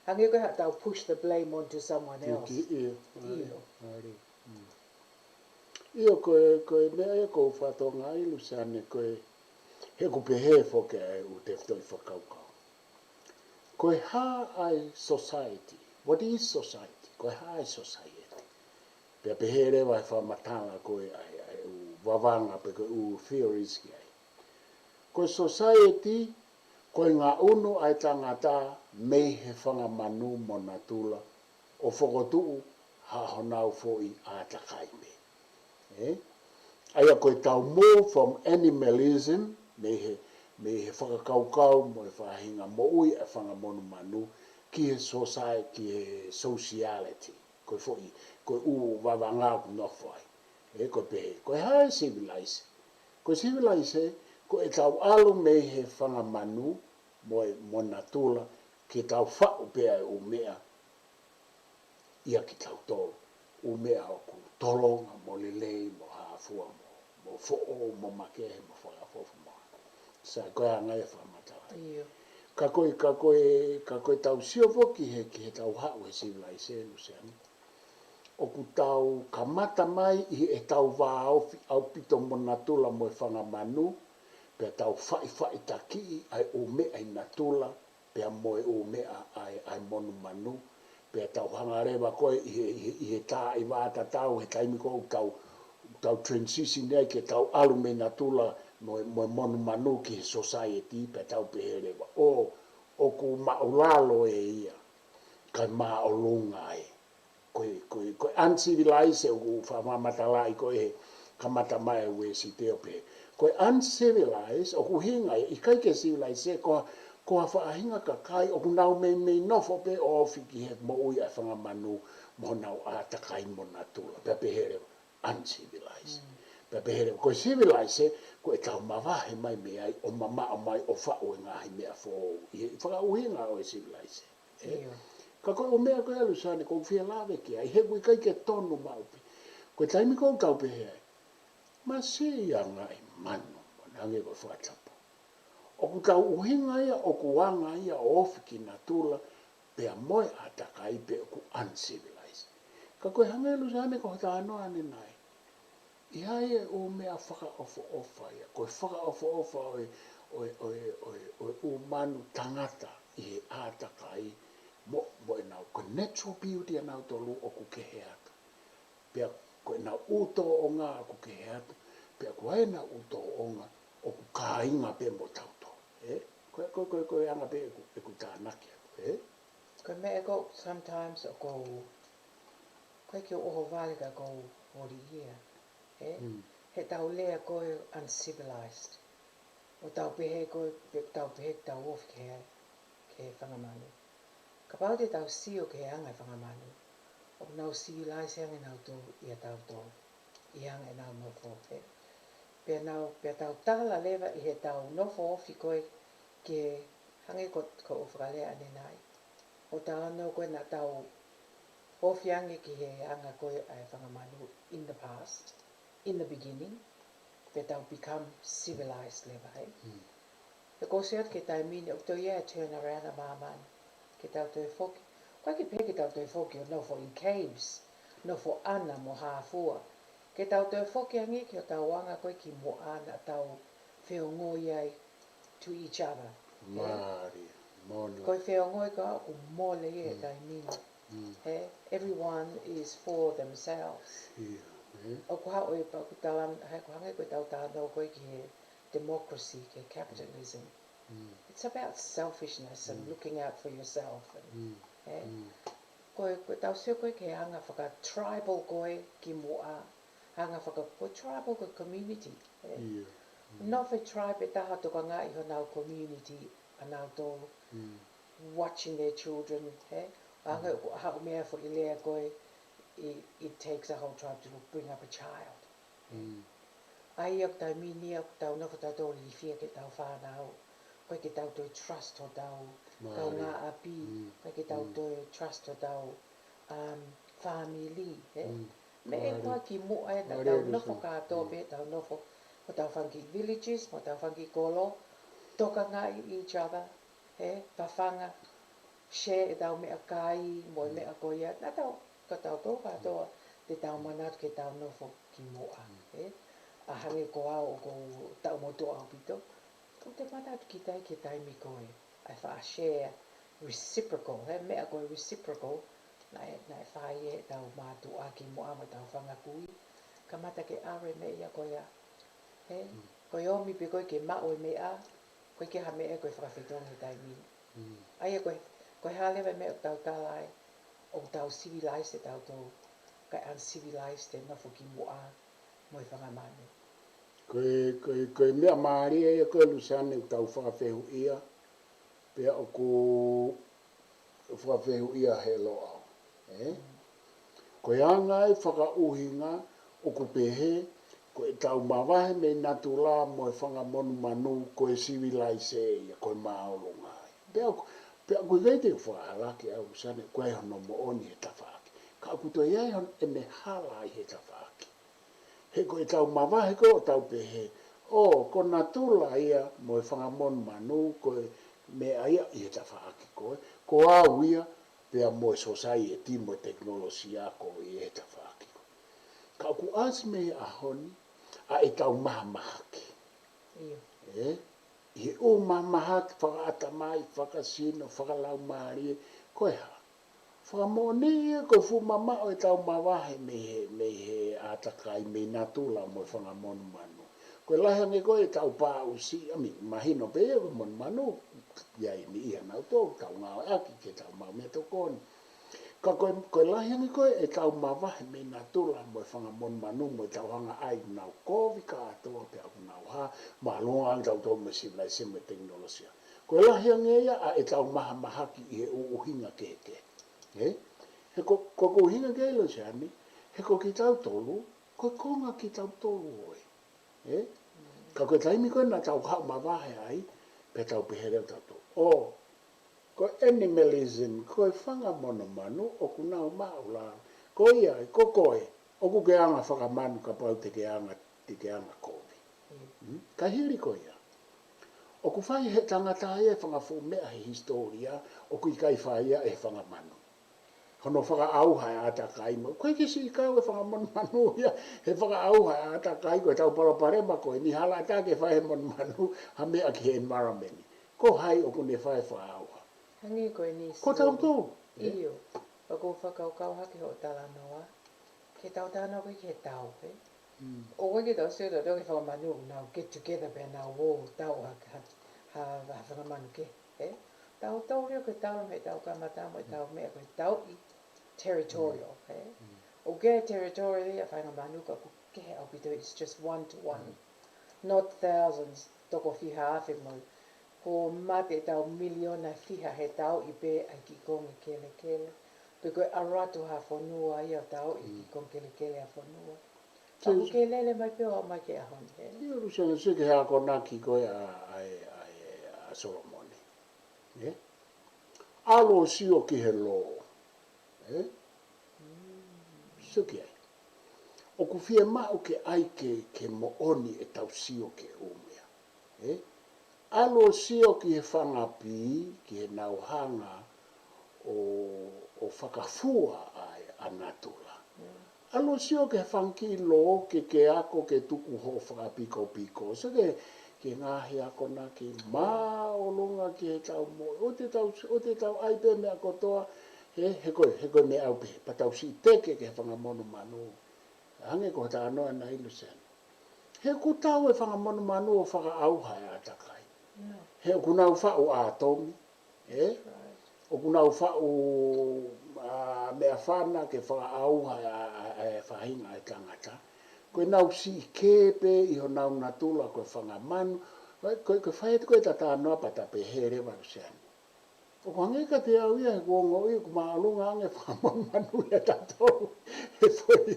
Hangē ko e haʻatau push the blame onto someone else. ʻIo, ʻio. ʻIo, ko e, ko e meʻa ia ʻoku ou fakatokangaʻi Luseane ko e, he ʻoku pehē foki ʻa e ʻū tefitoʻi fakakaukau. Ko e hā ʻa e society? What is society? Ko e hā ʻa e society? Pea pehē leva he fakamatala ko ē ʻa e, ʻa e ʻū vavanga pe ko e ʻū theories ki ai. Ko e society, ko e ngaʻunu ʻa e tangata mei he fanga manu mo natula ʻo fokotuʻu ha honau foʻi ʻātakai pē. Ē? ʻA ia ko e tau move from animalism, mei he, mei he fakakaukau mo e faʻahinga moʻui ʻa e fanga monumanu, ki he society, ki he sociality. Ko e foʻi, ko e ʻū vavanga ʻoku nofo ai. Ē, ko e pehē, ko e hā e civilized? Ko e civilized, ko e tau ʻalu mei he fanga manu mo e, mo natula, ke tau faʻu pē ʻa e ʻū meʻa ʻia kitautolu. ʻŪ meʻa ʻoku tolonga mo lelei mo hāfua mo, mo foʻou mo makehe mo fakaʻofoʻofa mo. Sai, ko e anga ia e fakamatala. ʻIo. Ka ko e, ka ko e, ka ko e tau sio foki he, ki he tau haʻu he civilization, Luseane. ʻOku tau kamata mai ʻi he tau vāofi ʻaupito mo natula mo e fanga manu, pea tau faʻifaʻitakiʻi ʻa e ʻū meʻa ʻi natula, pea mo e ʻū meʻa ʻa e, ʻa e monumanu, pea tau hanga leva ko ē ʻi he, ʻi he, ʻi he tā ʻi vā tatau, he taimi ko ē ʻoku tau, tau transition ai ke tau ʻalu mei natula mo e, mo e monumanu ki he society, pea tau pehē leva. ʻO, ʻoku māʻulalo ē ia, kae māʻolunga ē. Ko e, ko e, ko e uncivilized ʻoku fakamatalaʻi ko ē he kamata mai ʻa e Uēsite ʻo pehē. Ko e uncivilized, ʻoku ʻuhinga ia, ʻikai ke civilized, ko, ko ha faʻahinga kakai, ʻoku nau meimei nofo pē ʻo ofi ki he moʻui ʻa e fanga manu, mo honau ʻātakai mo natula. Pea pehē leva, uncivilized. Pea pehē leva, ko e civilized, ko e tau mavahe mai mei ai, ʻo mamaʻo mai, ʻo faʻu e ngaahi meʻa foʻou. ʻI he fakaʻuhinga ʻo e civilized. Ē? ʻIo. Ka ko e ʻū meʻa ko ē Luseane, ʻoku ou fie lave ki ai, he ʻoku ʻikai ke tonu maʻu pē. Ko e taimi ʻoku tau pehē ai. Masiʻi anga ʻi manu, mo nangē ko e fakatapu. ʻOku tau ʻuhinga ia, ʻoku anga ia ʻo ofi ki natula, pea mo e ʻātakai pē ʻoku uncivilized. Ka ko e hangē Luseane ko hota ano ane nai. ʻI ai e ʻū meʻa fakaʻofoʻofa ia, ko e fakaʻofoʻofa ʻo e, ʻo e, ʻo e, ʻo e, ʻo e ʻū manu tangata ʻi he ʻātakai mo, mo ʻenau, ko e natural beauty ʻanautolu ʻoku kehe atu. Pea ko ʻenau ʻū tōʻonga ʻoku kehe atu, pea ko ʻenau ʻū tōʻonga ʻoku kāinga pē mo tautolu. Ē? Ko e, ko e, ko e, ko e anga pē ʻeku, ʻeku tānaki atu, ē? Ko e meʻa ʻoku sometimes ʻoku ou, ʻikai ke u ʻohovale ka ʻoku ou holi ia, ē? He tau lea ko e uncivilized. ʻO tau pehē ko e, pe-, tau pehē tau ofi ki he, ki he fanga manu. Kapau te tau sio ki he anga e fanga manu, ʻoku nau civilized ange nautolu ʻia tautolu, ʻi he anga ʻenau nofo, ē. Pea nau, pea tau tala leva ʻi he tau nofo ofi ko e ke hangē ko, ko ʻeku fakalea ʻanenai. ʻO tau nofo ko e naʻa tau ofi ange ki he anga ko e ʻa e fanga manu in the past, in the beginning, pea tau become civilized leva, ē. He ko e sio atu ki he taimi ni, ʻoku toe ʻi ai e turn around ʻa māmani. Ke tau toe foki. ʻOku ʻikai ke pehē ke tau toe foki ʻo nofo in caves, nofo ʻana mo hā fua. Ke tau toe foki ange ki hotau anga ko e kimuʻa naʻa tau feongoʻi ai to each other. Mālie, mono. Ko e feongoʻi ka ʻoku mole ia he taimi ni. He, everyone is for themselves. ʻIo, ē? ʻOku haʻu e pea ʻoku tala, he ʻoku hangē ko e tau talanoa ko e ki he democracy, ki he capitalism. It's about selfishness and looking out for yourself. And, ē? Ko e, ko e tau sio ko e ki he anga faka-tribal ko e kimuʻa, anga faka-, ko e tribal ko e community, ē? ʻIo. Nofo e tribe ʻe taha tokangaʻi honau community ʻanautolu, watching their children, ē? Anga ko e haʻu meʻa foʻi lea ko e, it, it takes a whole tribe to bring up a child. ʻA ia ko e taimi ni ʻoku tau nofo tautolu ʻo ilifia ki heʻetau fānau. ʻOku ʻikai ke tau toe trust hotau kaungāʻapi. ʻOku ʻikai ke tau toe trust hotau, um, family, ē? Meʻa ʻi he kimuʻa ē naʻa tau nofo kātoa pē, tau nofo, mo tau fanga kiʻi villages, mo tau fanga kiʻi kolo, tokangaʻi each other, ē? Fafanga, share ʻetau meʻakai, mo e meʻa ko ia, naʻa tau, ka tau tō kātoa, te tau manatu ke tau nofo kimuʻa, ē? ʻA hangē ko au ʻoku ou taʻu motuʻa ʻaupito, ʻoku te manatu kita ki he taimi ko e, ʻa e faʻa share reciprocal, he meʻa ko e reciprocal, naʻe, naʻe fai ʻe heʻetau mātuʻa kimuʻa mo ʻetau fanga kui, kamata ke ʻave meʻa ia ko ia, he, ko e ō mai pē ko e ke maʻu e meʻa, ʻoku ʻikai ke ha meʻa ko e fakafetongi he taimi ni. ʻA ia ko e, ko e hā leva e meʻa ʻoku tau tala ai, ʻoku tau civilized ʻe tautolu, kae uncivilized e nofo kimuʻa mo e fanga manu. Ko e, ko e, ko e meʻa mālie ia ko e Luseane ʻoku tau fakafehuʻia, pea ʻoku fakafehuʻia he loa, ē? Ko e anga e fakaʻuhinga ʻoku pehē, ko ʻetau mavahe mei natula mo e fanga monumanu, ko e civilized ia, ko e māʻolunga ia. Pea ʻoku, pea ʻoku ʻikai te u fakaʻalu ki ai Luseane, ko e hono moʻoni he tafaʻaki. Ka ʻoku toe ʻi ai hon-, ʻene hala ʻi he tafaʻaki. He ko ʻetau mavahe ko ē ʻo tau pehē, ʻo, ko natula ia mo e fanga monumanu, ko e meʻa ia ʻi he tafaʻaki ko ē, ko au ia, pea mo e society mo e tekinolosia ko ē ʻi he tafaʻaki ko ē. Ka ʻoku ʻasi mei he ʻaho ni, ʻa ʻetau mahamahaki. ʻIo. Ē? ʻI he ʻū mahamahaki fakaʻatamai, fakasino, fakalaumālie, ko e hā? Fakamoʻoni ia ko e fuʻu mamaʻo ʻetau mavahe mei he, mei he ʻātakai, mei natula mo e fanga monumanu. Ko e lahi ange ko ē ʻetau pāʻusi, ʻa mi, mahino pē ia ko e monumanu, ʻi ai ni ia nautolu, tau ngāueʻaki ke tau maʻu meʻatokoni. Ka ko e, ko e lahi ange ko ē ʻetau mavahe mei natula mo e fanga monumanu mo ʻetau hanga ai ʻoku nau kovi kātoa pea ʻoku nau hā, māʻolunga ange tautolu mo e civilization mo e tekinolosia. Ko e lahi ange ia ʻa ʻetau mahamahaki ʻi he ʻū ʻuhinga kehekehe. Ē? He ko, ko, ko e ʻuhinga kehe Luseane, he ko kitautolu, ko e konga kitautolu ʻoʻe. Ē? Ka ko e taimi ko ē naʻa tau haʻu mavahe ai, pea tau pehē leva tautolu. ʻO, ko e animalism, ko e fanga monumanu, ʻoku nau maʻulalo. Ko ia, ko koe, ʻoku ke anga fakamanu kapau te ke anga, te ke anga kovi. Mm? Ka hili ko ia. ʻOku fai he tangata ia e fanga fuʻu meʻa he hisitōlia, ʻoku ʻikai fai ia ʻe he fanga manu. Hono fakaʻauha e ʻātakai mo. ʻOku ʻikai ke siʻi kau e fanga monumanu ia, he fakaʻauha e ʻātakai ko ʻetau palopalema ko eni hala ʻatā ke fai he monumanu, ha meʻa ki he environment. Ko hai ʻoku ne fai e fakaʻauha? Hangē ko eni Ko tautolu. ʻIo. ʻOku ou fakakaukau hake hoʻo talanoa. Ke tau talanoa ko ē ki he tau, ē? Mm. ʻOku ʻikai ke tau sio tautolu ki he fanga manu, nau get together pea nau ō tau ha, ha, ha, ha fanga manu kehe, ē? Tautolu ia ko e tau mei he tau kamata mo e tau meʻa ko e tau ʻi territorial, ē? ʻOku ke territorial ia fanga manu ka ʻoku Kehe ʻaupito, it's just one to one. Not thousands, toko fiha afe mo ia. Kuo mate ʻetau miliona fiha he tauʻi pē ʻa e kiʻi konga kelekele. Pe ko e ʻalu atu ha fonua ia ʻo tauʻi kiʻi konga kelekele ʻa fonua. Ka ʻoku ke lele mai pē ʻo aʻu mai ki he ʻaho ni, ē? Ia, Luseane, sio ki he akonaki ko ē ʻa, ʻa e, ʻa e, ʻa Solomone. Ē? ʻAlu ʻo sio ki he lō. Ē? Sio ki ai. ʻOku fiemaʻu ke ʻai ke, ke moʻoni ʻetau sio ki he ʻū meʻa. Ē? ʻAlu ʻo sio ki he fanga pī, ki heʻenau hanga ʻo, ʻo fakafua ʻa e, ʻa natula. ʻAlu ʻo sio ki he fanga kiʻi lō ke, ke ako ke tuku hoʻo fakapikopiko. Sio ki he, ki he ngaahi akonaki māʻolunga ki heʻetau moʻui. ʻOua te tau, ʻoua te tau ʻai pē meʻa kotoa, he, he ko e, he ko e meʻa ʻaupito pē, pea tau siʻi teke ki he fanga monumanu. Hangē ko e talanoa ʻanenai, Luseane. He ʻoku tau e fanga monumanu ʻo fakaʻauha e ʻātakai. He ʻoku nau faʻu ʻātomi, ē? ʻOku nau faʻu, ā, meʻafana ke fakaʻauha e, ʻa, ʻa, ʻa e faʻahinga ʻo e tangata. Ko ʻenau siʻi kē pē ʻi honau natula ko e fanga manu. Ko e, ko e, ko e fai atu ko ē ʻeta talanoa pea ta pehē leva, Luseane. ʻOku hangē kiate au ia he kuo u ongoʻi ʻoku māʻolunga ange fanga monumanu ia ʻatautolu. He foʻi,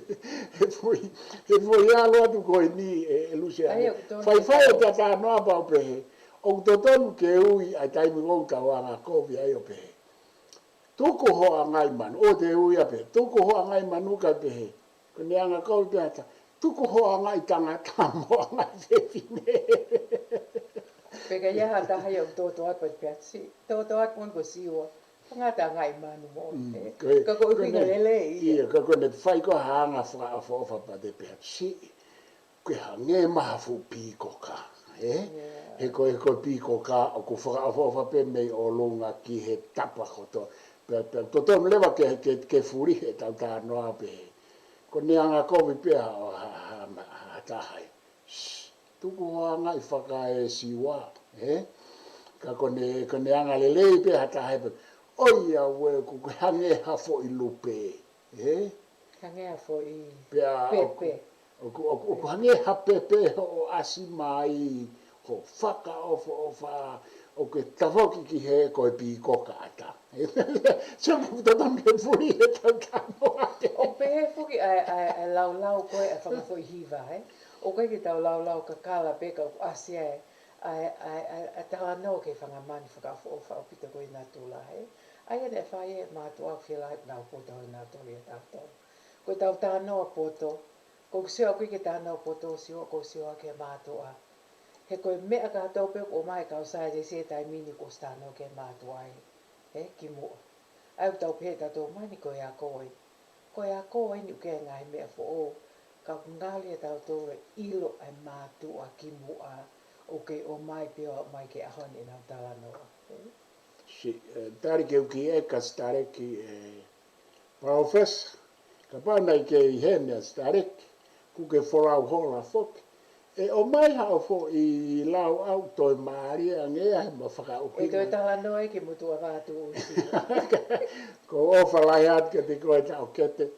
he foʻi, he foʻi ʻalu atu ko eni ē, ē Luseane. Faifai ʻeta talanoa pea u pehē. ʻOku totonu ke ui ʻa e taimi ʻoku tau angakovi ai ʻo pehē, tuku hoʻo angaʻi manu. ʻOua te ui ia pē, tuku hoʻo angaʻi manu kae pehē. Ko ʻene angakovi pē ʻa e ta, tuku hoʻo angaʻi tangata mo hoʻo angaʻi fefine. Pea ka ʻi ai ha taha ia ʻoku tōtōatu pē ʻa e peati siʻi. Tōtōatu pē ko Siua. Tangata angaʻi manu mo. Ka ko e ʻuhinga lelei ia. Ia, ka ko ʻene fai ko ē ha anga fakaʻofoʻofa pea te peati siʻi. Ko e hangē mai ha fuʻu pīkoka, ē? He ko e, ko e pīkoka, ʻoku fakaʻofoʻofa pē mei ʻolunga ki he tapa kotoa. Pea, pea totonu leva ke, ke, ke fulihi ʻetau talanoa pehē. Ko ʻene angakovi pē ʻa, ʻa, ʻa, ʻa, ʻa taha ē. Shh, tuku hoʻo angaʻi fakaesiua, ē? Ka ko ʻene, ko ʻene anga lelei pē ha taha ē pē. ʻOiauē, ʻoku ke hangē ha foʻi lupe, ē? Hangē ha foʻi pepe. Pea ʻoku, ʻoku, ʻoku, ʻoku hangē ha pepe hoʻo ʻasi mai, hoʻo fakaʻofoʻofa, ʻoku ke tafoki ki hē ko e pīkoka ʻata. Sio ʻoku totonu ke fulihi ʻetau talanoa. ʻOku pehē foki ʻa e, ʻa e, ʻa e laulau ko ē ʻa e fanga foʻi hiva, ē? ʻOku ʻikai ke tau laulau kakala pē ka ʻoku ʻasi ai ʻa e, ʻa e, ʻa e, ʻa e talanoa ki he fanga manu fakaʻofoʻofa ʻaupito ko ē ʻi natula, ē? ʻA ia naʻe fai ʻe he mātuʻa ʻoku fie lahi pē ʻenau poto ʻo nau toli ʻatautolu. Ko ʻetau talanoa poto, ʻoku ou sio ʻaupito ki he talanoa poto, sio, ʻoku ou sio ki he mātuʻa. He ko e meʻa kātoa pē ʻoku ʻomai ʻe he kau saienisi he taimi ni kuo ʻosi talanoa ki he mātuʻa ē, ē, kimuʻa. ʻA ia ʻoku tau pehē ʻe tautolu mai ni ko e ako ē. Ko e ako eni ʻoku ʻi ai e ngaahi meʻa foʻou, ka ʻoku ngali ʻatautolu e ʻilo ʻa e mātuʻa kimuʻa, ʻoku kei ʻomai pē ʻo aʻu mai ki he ʻaho ni ʻenau talanoa. Ē? Siʻi, ē, tali ke u kiʻi ʻeke ʻa Sitaleki, ē, Palōfesa, kapau naʻe ʻikai ke ʻi heni ʻa Sitaleki, kuo ke folau hola foki. ʻE ʻomai haʻo foʻi lau ʻoku toe mālie ange ia he ʻema fakaʻuhinga. ʻE toe talanoa ia ki he motuʻa Vātuʻusi. Ko e ʻofa lahi atu kiate koe taʻokete.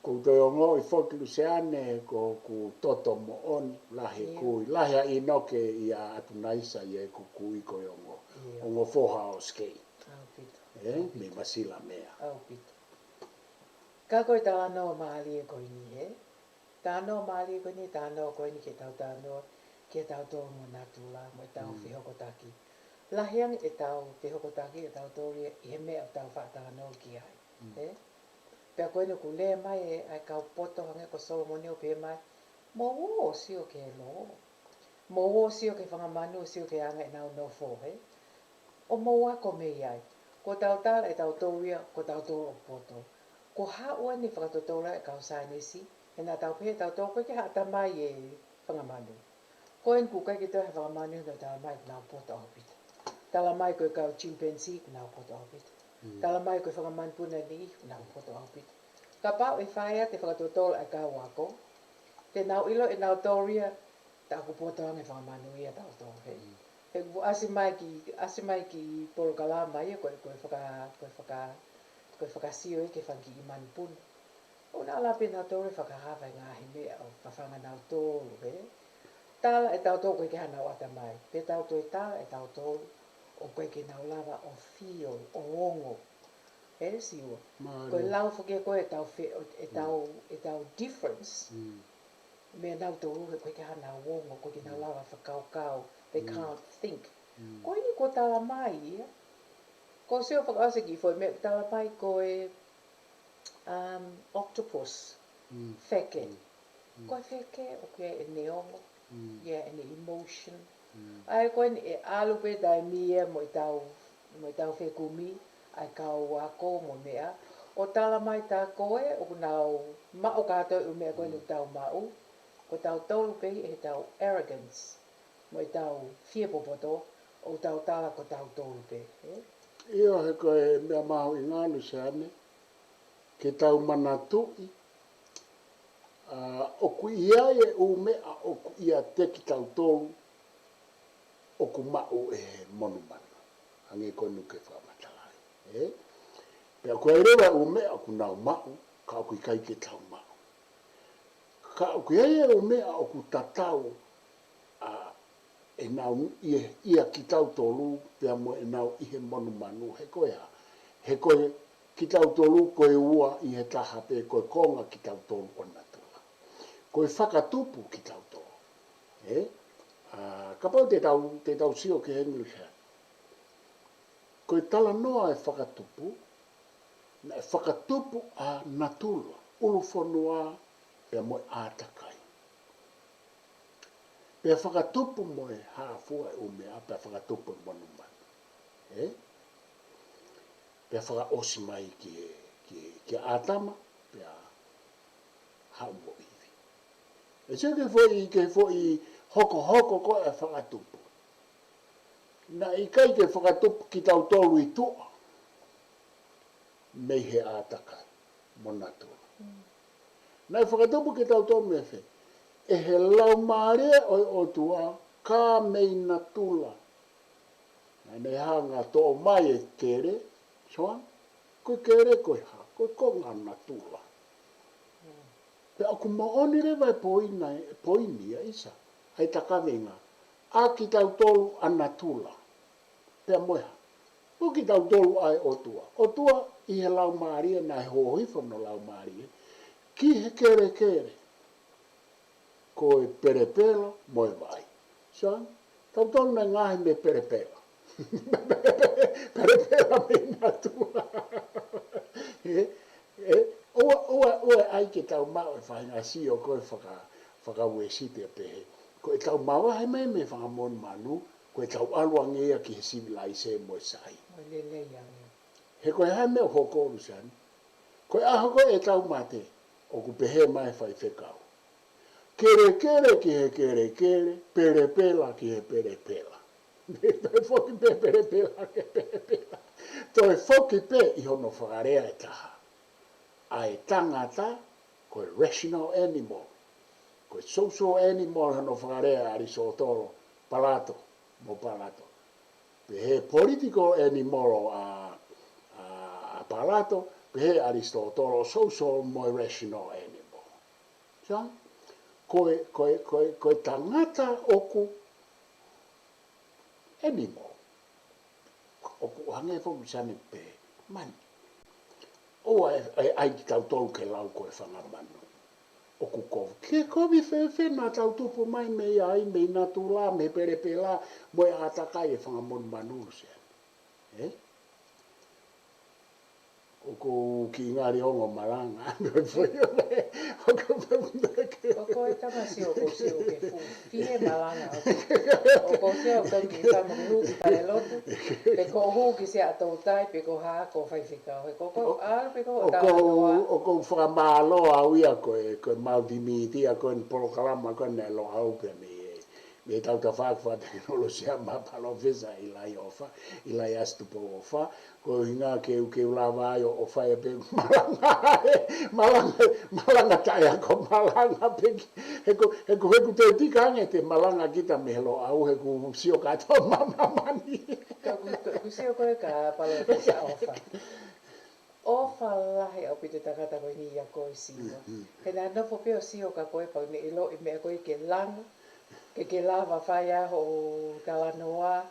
Ko u toe ongoʻi foki Luseane, ko hoku toto moʻoni, lahi e kui, lahi ʻa ʻInoke ʻia ʻAtunaisa ʻi heʻeku kui ko e ongo, ongo foha ʻo Sikei. ʻAupito. Ē, mei Masilamea. ʻAupito. Ka ko e talanoa mālie ko eni, ē? Talanoa mālie ko eni, talanoa ko eni ke tau talanoa, ke tau tō mo natula, mo ʻetau fehokotaki. Lahi ange ʻetau fehokotaki, ʻetau tō ia ʻi he meʻa ʻoku tau faʻa talanoa ki ai. Ē? Pea ko eni ʻoku lea mai ē, ʻa e kau poto hangē ko Solomone ʻo pehē mai, mou ō ʻo sio ki he lō. Mou ō ʻo sio ki he fanga manu, ʻo sio ki he anga ʻenau nofo, ē? ʻO mou ako mei ai. Ko ʻetau tala ʻe tautolu ia, ko tautolu ʻoku poto. Kuo haʻu eni e fakatotolo ʻa e kau saienisi, he naʻa tau pehē ʻe tautolu ʻoku ʻikai ke haʻa tamai e fanga manu. Ko eni ʻoku ʻikai ke toe ha fanga manu naʻe tala mai ʻoku nau poto ʻaupito. Tala mai ko e kau chimpanzee ʻoku nau poto ʻaupito. Tala mai ko e fanga manupuna ʻe niʻihi ʻoku nau poto ʻaupito. Kapau ʻe fai atu e fakatotolo ʻa e kau ako, te nau ʻilo ʻe nautolu ia, tā ʻoku poto ange fanga manu ia tautolu ē. He kuo ʻasi mai ki, ʻasi mai ki he polokalama ia ko e, ko e faka, ko e faka, ko e fakasio ia ki he fanga kiʻi manupuna. ʻOku nau lava pē nautolu ʻo fakahā e ngaahi meʻa ʻoku fafanga nautolu, ē? Tala ʻe tautolu ʻoku ʻikai ke hā ʻenau ʻatamai. Pea tau toe tala ʻe tautolu ʻoku ʻikai ke nau lava ʻo feel, ʻo ongo. Ē, Siua? Mālie. Ko e lau foki ko ē ʻetau fe-, ʻetau, ʻetau difference. Mm. Meʻa nautolu he ʻoku ʻikai ke hā ʻenau ongo, ʻoku ʻikai ke nau lava fakakaukau. They can't think. Mm. Ko eni kuo tala mai ia. Ko Siua fakaʻosi ki he foʻi meʻa tala mai ko e, um, octopus. Mm. Feke. Mm. Ko e feke ʻoku ʻi ai ʻene ongo, ʻi ai ʻene emotion. ʻA ia ko eni ʻe ʻalu pē taimi ia mo ʻetau, mo ʻetau fekumi, ʻa e kau ako mo e meʻa. ʻO tala mai tā ko ē ʻoku nau maʻu kātoa e ʻū meʻa ko eni ʻoku tau maʻu. Ko tautolu pē ʻi heʻetau arrogance mo ʻetau fie popoto, ʻoku tau tala ko tautolu pē, ē? ʻIo, he ko e meʻa mahuʻinga ʻaupito, Luseane, ke tau manatuʻi, ʻa, ʻoku ʻi ai e ʻū meʻa ʻoku ʻiate kitautolu ʻoku maʻu ʻe he monumanu. Hangē ko eni ʻoku ke fakamatala ai, ē? Pea ʻoku ʻi ai leva e ʻū meʻa ʻoku nau maʻu, ka ʻoku ʻikai ke tau maʻu. Ka ʻoku ʻi ai e ʻū meʻa ʻoku tatau, ʻa, ʻenau ʻi he, ʻia kitautolu, pea mo ʻenau ʻi he monumanu, he ko e hā? He ko e kitautolu ko e ua ʻi he taha pē, ko e konga kitautolu ʻo natula. Ko e fakatupu kitautolu. Ē? ʻA, kapau te tau, te tau sio ki heni, Luseane. Ko e talanoa e fakatupu, naʻe fakatupu ʻa natula, ʻulufonua, pea mo e ʻātakai. Pea fakatupu mo e hā fua e ʻū meʻa, pea fakatupu e monumanu. Ē? Pea fakaʻosi mai ki he, ki he, ki he ʻĀtama, pea haʻu mo ʻIvi. ʻE sio ki he foʻi, ki he foʻi hokohoko ko ē e fakatupu. Naʻe ʻikai ke fakatupu kitautolu ʻi tuʻa mei he ʻātakai mo natula. Mm. Naʻe fakatupu kitautolu mei fē? ʻE he Laumālie ʻo e ʻOtua, ka mei natula. Naʻa ne hanga ʻo toʻo mai e kele, Siua, ko e kele ko e hā? Ko e konga natula. Mm. Pea ʻoku moʻoni leva e poini, e poini ia, ʻisa, ʻa e takavenga ʻa kitautolu ʻa natula. Pea mo e hā? Ko kitautolu ʻa e ʻOtua. ʻOtua ʻi he Laumālie, naʻe hōifo hono Laumālie ki he kelekele, ko e pelepela mo e vai. Siua, tautolu naʻe ngaohi mei he pelepela. Pelepela mei natula. Ē, ē, ʻoua, ʻoua, ʻoua ʻe ʻai ke tau maʻu e faʻahinga sio ko ē faka-, faka-Uēsite pehē. Ko ʻetau mavahe mai mei he fanga monumanu, ko ʻetau ʻalu ange ia ki he sivilaise mo e sai. Mo e lelei ange. He ko e hā e meʻa ʻoku hoko, Luseane? Ko e ʻaho ko ē ʻetau mate, ʻoku pehē mai e faifekau, kelekele ki he kelekele, pelepela ki he pelepela. Toe foki pē pelepela ki he pelepela. Toe foki pē ʻi hono fakalea ʻe taha. ʻA e tangata, ko e rational animal. Ko e social animal hono fakalea ʻa ʻAlisitōtolo, Palato, mo Palato. Pehē political animal ʻa, ʻa, ʻa Palato, pehē ʻAlisitōtolo, social mo e rational animal. Siua, ko e, ko e, ko e, ko e tangata ʻoku animal. ʻOku hangē foki, Luseane, pē mani. ʻOua ʻe, ʻe ʻai kitautolu ke lau ko e fanga manu. ʻOku kovi. Ke kovi fēfē naʻa tau tupu mai mei ai, mei natula, mei he pelepela, mo e ʻātakai e fanga monumanu, Luseane? Ē? ʻOku ou kiʻi ngali ongo malanga. ʻOku ou ʻOku ou tama sio, ʻoku ou sio ke fuʻu fie malanga ʻoku. ʻOku ou sio ʻoku tau ki fama ke hū ki fale lotu. Pe ko e hū ki Siaʻatoutai, pe ko e hā ko e faifekau. He ko e ko e ʻalu pe ko e ʻOku ou, talanoa. ʻOku ou fakamālō au ia ko e, ko e multimedia, ko e polokalama, ko e ne lo au pē mei he, mei he tautafaʻaki fakatekinolosia mo Palōfesa ʻIlaiʻofa, ʻIlaiasi Tupou ʻOfa, ko e ʻuhinga ke u, ke u lava ai ʻo, ʻo fai pē malanga, malanga, malanga taʻeako malanga pē ki, he ko, he ko, he ko te tika ange te malanga kita mei he Loʻau, he ʻoku sio kātoa ma, ma, mani. Ka ʻoku, ʻoku sio ko ē ka Palōfesa ʻOfa. ʻOfa lahi ʻa ʻaupito e tangata ko eni ʻia koe Siua. He naʻe nofo pē ʻo sio kia koe pea ne ʻiloʻi meʻa ko ē ke langa, ke ke lava fai ai hoʻo talanoa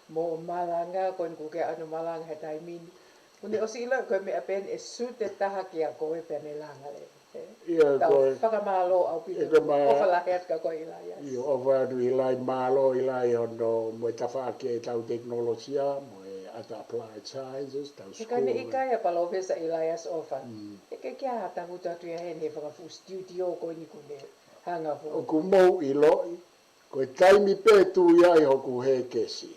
mo malanga, ko eni kuo ke ʻalu ʻo malanga he taimi ni. Kuo ne ʻosi ʻiloʻi ko e meʻa pē eni ʻe suit e taha kia koe pea ne langa leva. ʻIo, tau fakamālō ʻaupito, ʻofa lahi atu kia koe ʻIlaiasi. ʻIo, ʻofa atu ʻIlai, mālō ʻIlai hono mo e tafaʻaki ʻetau tekinolosia, mo e ʻata applied sciences, tau school. He ka ne ʻikai ʻa Palōfesa ʻIlaiasi ʻOfa. ʻE ke kia ha taku tatu ia heni he fakafuʻu studio ko eni kuo ne hanga fua. ʻOku mou ʻiloʻi, ko e taimi pē tui ai hoku hēkesi,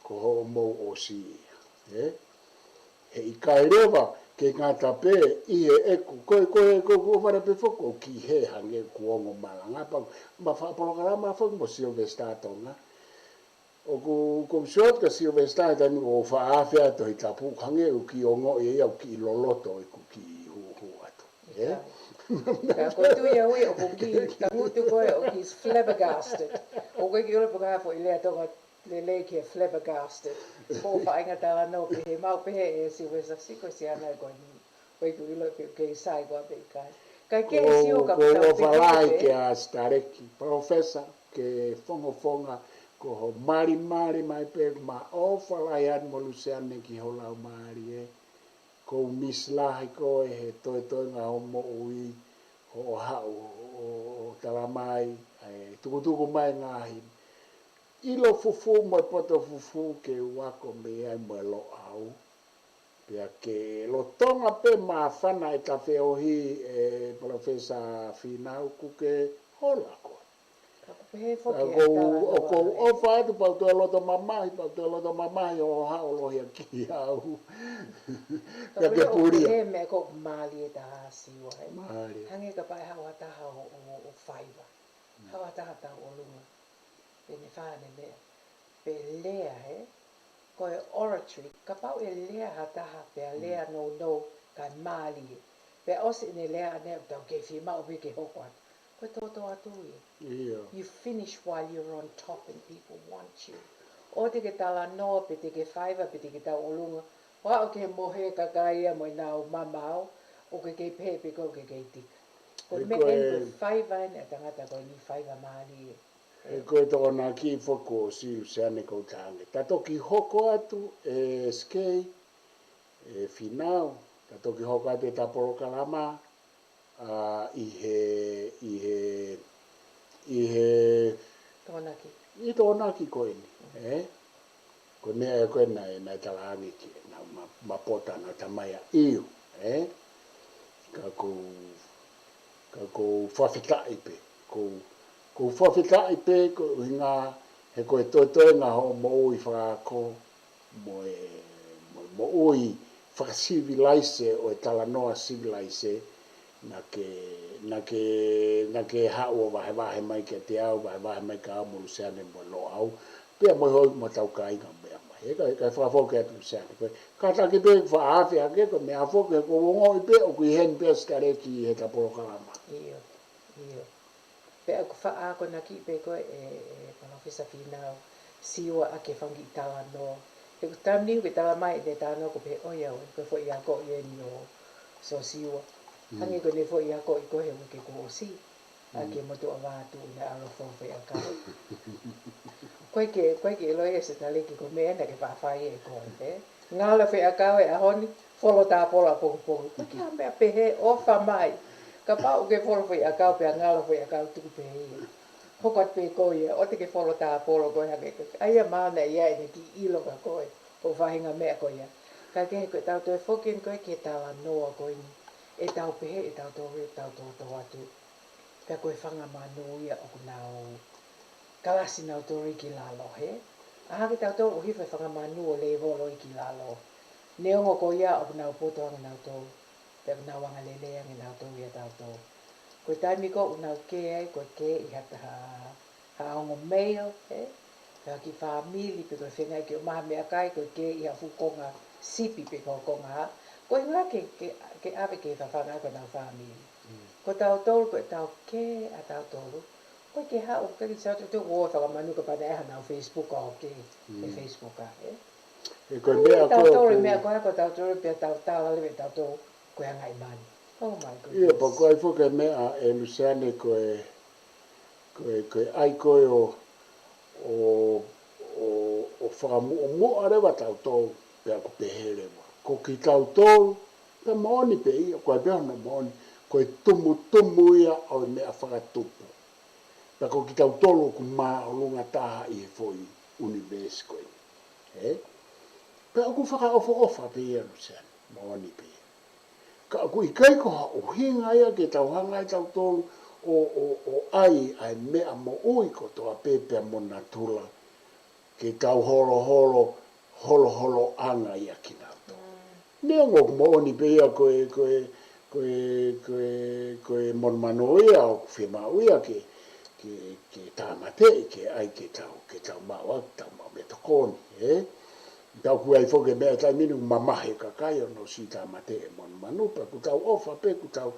ko hoʻomou ʻosi ia, ē? He ʻikai leva ke ngata pē ʻi heʻeku, ko e, ko e, ko e, ko e fale pē foki ʻoku kiʻi hē hangē ʻoku ongo malanga pau, ma faʻa polokalama foki mo Sylvester Tonga. ʻOku, ʻoku ou sio atu kia Sylvester he taimi ʻoku ou faʻa afe ʻa e Tohi Tapu, hangē ʻoku kiʻi ongoʻi ia ʻoku kiʻi loloto ʻeku kiʻi hūhū atu. Ē? Ka ko e tui au ia ʻoku kiʻi tangutu ko ē ʻoku kiʻi flabbergasted. ʻOku ʻikai ke ʻilo pe ko e hā e foʻi lea Tonga lelei ki he flabbergasted. Ko e faʻahinga talanoa pehē, mau pehē ʻe Sylvester, siko siana ko eni. ʻOku ʻikai ke u ʻilo pe ʻoku kei sai koā pe ʻikai. Ka ke sio ka ʻoku ou ʻofa lahi kia Sitaleki, Palōfesa, ke fongofonga, ko hoʻo malimali mai pē, ma ʻofa lahi atu mo Luseane ki ho laumālie. ʻOku ou miss lahi koe he toetoenga hoʻo moʻui, hoʻo haʻu ʻo, ʻo, ʻo talamai, ʻa e tukutuku mai ngaahi ʻilo fufū mo e poto fufū ke u ako mei ai mo e Loʻau. Pea ke lolotonga pē māfana ʻeta feohi ʻe Palōfesa Fīnau kuo ke hola koe. Ka ʻoku pehē foki ʻa e talanoa ʻoku ou ʻofa atu pea u toe loto mamahi, pea u toe loto mamahi ʻo haʻu ʻo lohiakiʻi au. Pea ke pulia. Pehē meʻa ʻoku mālie taha Siua, ē? Mālie. Hangē kapau ʻe haʻu ha taha ʻo, ʻo, ʻo faiva. Haʻu ha taha tauʻolunga. Pea ne fai ʻene meʻa. Pea lea, ē? Ko e oratory, kapau ʻe lea ha taha pea lea nounou kae mālie. Pea ʻosi ʻene lea ʻaneafi ʻoku tau kei fiemaʻu pē ke hoko atu. Ko e tōtōatu ia. ʻIo. You finish while you're on top and people want you. ʻOua te ke talanoa pe te ke faiva pe te ke tauʻolunga. ʻO aʻu ki he mohe kakai ia mo ʻenau mamao, ʻoku ke kei pehē pē ʻoku ke kei tika. Ko e meʻa eni ko e faiva eni ʻa e tangata ko eni faiva mālie. He ko e tokonaki foki ʻo Siu Luseane ʻoku ou talaange. Ta toki hoko atu ʻe S K, ʻe Fīnau, ta toki hoko atu ʻeta polokalama, ʻa, ʻi he, ʻi he, ʻi he Tokonaki. ʻI Tokonaki ko eni, ē? Ko e meʻa ē ko ē naʻe, naʻe talaange ki ai, naʻa ma, ma pota naʻa tamai ʻa ʻIu, ē? Ka ʻoku ou, ka ʻoku ou fakafetaʻi pē, ʻoku ou, ʻoku ou fakafetaʻi pē, ko e ʻuhinga he ko e toetoenga hoʻo moʻui fakaako, mo e, mo e moʻui fakasivilaise ʻo e talanoa sivilaise, naʻa ke, naʻa ke, naʻa ke haʻu ʻo vahevahe mai kiate au, vahevahe mai kia au mo Luseane mo Loʻau, pea mo e hoi mo hotau kāinga meʻa mai. He ka, ka fakafoki atu Luseane. Ko e kātaki pē faʻa afe hake, ko e meʻa foki, he ʻoku ou ongoʻi pē, ʻoku ʻi heni pē ʻa Sitaleki ʻi heʻeta polokalama. ʻIo, ʻio. Pea ʻoku faʻa akonaki pē koe ʻe, ʻe Palōfesa Fīnau, Siua ʻaki e fanga kiʻi talanoa. He ʻoku taimi ni ʻoku ke talamai ʻene talanoa ʻoku pehē ʻoiauē, ko e foʻi akoʻi eni ʻo Siosiua. Hangē ko ʻene foʻi akoʻi ko ē he uike kuo ʻosi. ʻA e motuʻa Vatu naʻe ʻalu ʻo folo faiʻakau. ʻOku ʻikai ke, ʻoku ʻikai ke ʻiloʻi ʻe Sitaleki ko e meʻa eni naʻa ke faʻa fai ʻe koe, ē? Ngalo faiʻakau he ʻaho ni, folo tāpolo ʻapongipongi. ʻOku ʻikai ha meʻa pehē, ʻofa mai. Kapau ʻoku ke folo faiʻakau pea ngalo faiʻakau tuku pē ia. Hoko atu pē koe ia, ʻoua te ke folo tāpolo koe hangē ko e, ʻa ia maʻu naʻe ʻi ai ʻene kiʻi ʻilo kia koe, ʻo e faʻahinga meʻa ko ia. Ka ke, ko ʻetau toe foki eni ko ē ki he talanoa ko eni. ʻEtau pehē, ʻetau toe, ʻetau tōtōatu. Pea ko e fanga manu ia ʻoku nau kalasi nautolu ia ki lalo, hē? ʻAhake tautolu ʻo hifo e fanga manu ʻo lēvolo ia ki lalo. Neongo ko ia ʻoku nau poto ange nautolu, pea ʻoku nau angalelei ange nautolu ʻia tautolu. Ko e taimi ko ē ʻoku nau kē ai, ko e kē ʻi ha taha, ha ongo male, hē? Pe ha kiʻi fāmili, pe ko e feinga ke ʻomai ha meʻakai, ko e kē ʻi ha fuʻu konga sipi pe ko ha konga hā. Ko e ʻuhinga ke, ke, ke ʻave ke fafanga ko ʻenau fāmili. Ko tautolu, ko ʻetau kē ʻa tautolu. ʻOku ʻikai ke haʻu, ʻoku ʻikai ke sio atu ʻo fanga manu kapau naʻe ʻi ai haʻanau Facebook ʻo kē, ʻe Facebook ē. He ko e meʻa ko ē tautolu, ʻoku meʻa ko ē, ko tautolu pē ʻoku tau tala leva ʻe tautolu. ko e anga ʻi mani. Oh my goodness. Ia, pea ko e ʻai foki e meʻa ʻe Luseane ko e, ko e, ko e ʻai ko ē ʻo, ʻo, ʻo, ʻo fakamuʻomuʻa leva tautolu, pea ʻoku pehē leva. Ko kitautolu, pea moʻoni pē ia, ko e pehē hono moʻoni, ko e tumutumu ia ʻo e meʻa fakatupu. Pea ko kitautolu ʻoku māʻolunga taha ʻi he foʻi ʻunivēsi ko ē. Ē? Pea ʻoku fakaʻofoʻofa pē ia Luseane, moʻoni pē ia. Ka ʻoku ʻikai ko ha ʻuhinga ia ke tau hanga ʻe tautolu ʻo, ʻo, ʻo ʻai ʻa e meʻa moʻui kotoa pē pea mo natula ke tau holoholo, holoholoʻanga ia kinautolu. Neongo ʻoku moʻoni pē ia ko e, ko e, ko e, ko e, ko e monumanu ia ʻoku fiemaʻu ia ke, ke, ke tāmateʻi, ke ʻai ke tau, ke tau maʻu ʻaki, tau maʻu meʻatokoni, ē? Tau ʻoku ʻai foki e meʻa taimi ni ʻoku mamahi e kakai ʻo nau siʻi tāmateʻi e monumanu, pea ʻoku tau ʻofa pē, ʻoku tau,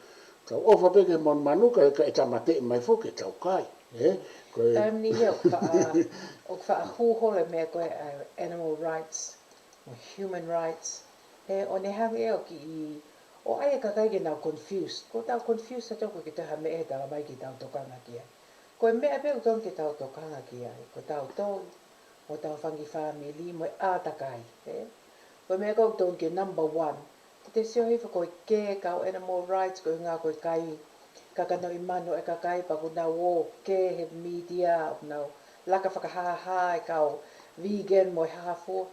tau ʻofa pē ki he monumanu, ka, ka ʻe tāmateʻi mai foki ke tau kai, ē? Ko e Taimi ni ia ʻoku faʻa, ʻoku faʻa hū holo e meʻa ko e, uh, animal rights, mo human rights. He ʻoku ne hanga ʻe ia ʻo kiʻi, ʻo ʻai e kakai ke nau confused. Ko ʻetau confused ʻa tautolu ʻoku ʻikai ke toe ha meʻa ʻe tala mai ke tau tokanga ki ai. Ko e meʻa pē ʻoku totonu ke tau tokanga ki ai, ko tautolu, mo ʻetau fanga kiʻi fāmili, mo e ʻātakai, ē? Ko e meʻa ʻoku totonu ke number one. Ke te sio hifo ko e kē kau animal rights, ko e ʻuhinga ko e kai kakanoʻi manu e kakai, pea ʻoku nau ō kē he media, ʻoku nau laka fakahāhā e kau vegan mo e hā fua.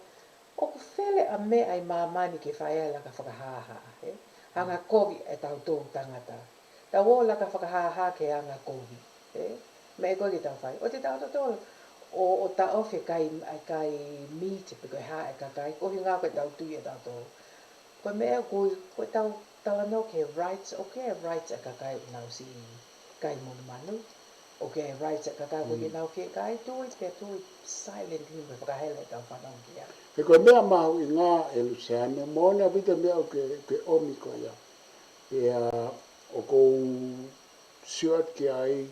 ʻOku fele ʻa e meʻa ʻi māmani ke fai ai e laka fakahāhā, ē? Angakovi ʻe tautolu tangata. Tau ō laka fakahāhā ki he angakovi, ē? Meʻa ko ē ke tau fai. ʻOua te tau totolo ʻo, ʻo taʻofi e kai, e kai meat pe ko e hā e kakai, ko e ʻuhinga ko ʻetau tui ʻe tautolu. Ko e meʻa ʻoku, ko ʻetau talanoa ki he rights, ʻoku ʻi ai e rights ʻa e kakai ʻoku nau siʻi kai monumanu. ʻOku ʻi ai e rights ʻa e kakai ʻoku ʻikai ke nau fie kai, tui pē, tui silently mo fakahela ʻetau fanongo ki ai. He ko e meʻa mahuʻinga ʻe Luseane, moʻoni ʻaupito e meʻa ʻoku ke, ke ʻomi ko ia. Pea ʻoku ou sio atu ki ai,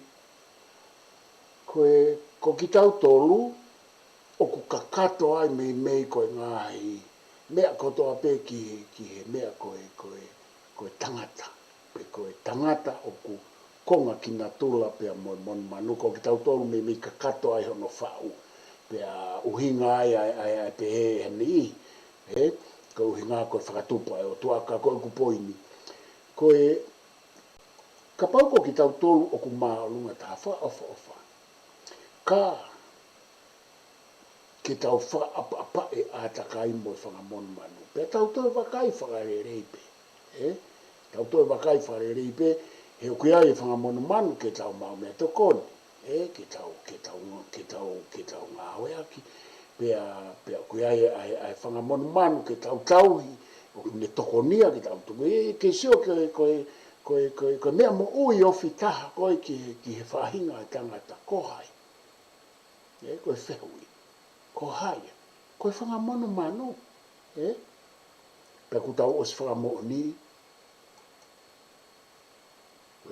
ko e, ko kitautolu, ʻoku kakato ai meimei ko e ngaahi meʻa kotoa pē ki, ki he meʻa ko e, ko e, ko e tangata. Pe ko e tangata ʻoku konga ki natula pea mo e monumanu, ko kitautolu meimei kakato ai hono faʻu. Pea ʻuhinga ai, ai, ai, ai pehē ʻe he niʻihi, ē? Ko e ʻuhinga ko e fakatupu ʻa e ʻOtua, ka ko ʻeku poini. Ko e, kapau ko kitautolu ʻoku māʻolunga taha, fakaʻofoʻofa. Ka ke tau fakaʻapaʻapaʻi e ʻātakai mo e fanga monumanu. Pea tau toe vakai fakalelei pē. Ē? Tau toe vakai fakalelei pē, he ʻoku ʻi ai e fanga monumanu ke tau maʻu meʻatokoni. Ē? Ke tau, ke tau, ke tau, ke tau ngāueʻaki. Pea, pea ʻoku ʻi ai e, ʻa e, ʻa e fanga monumanu ke tau tauhi, ʻoku ne tokonia ke tau tuku. Ē, ke sio ko e, ko e, ko e, ko e, ko e meʻa moʻui ofi taha ko ē ki he, ki he faʻahinga ʻo e tangata, ko hai? Ē, ko e fehuʻi. Ko hai? Ko e fanga monumanu. Ē? Pea ʻoku tau ʻosi fakamoʻoni,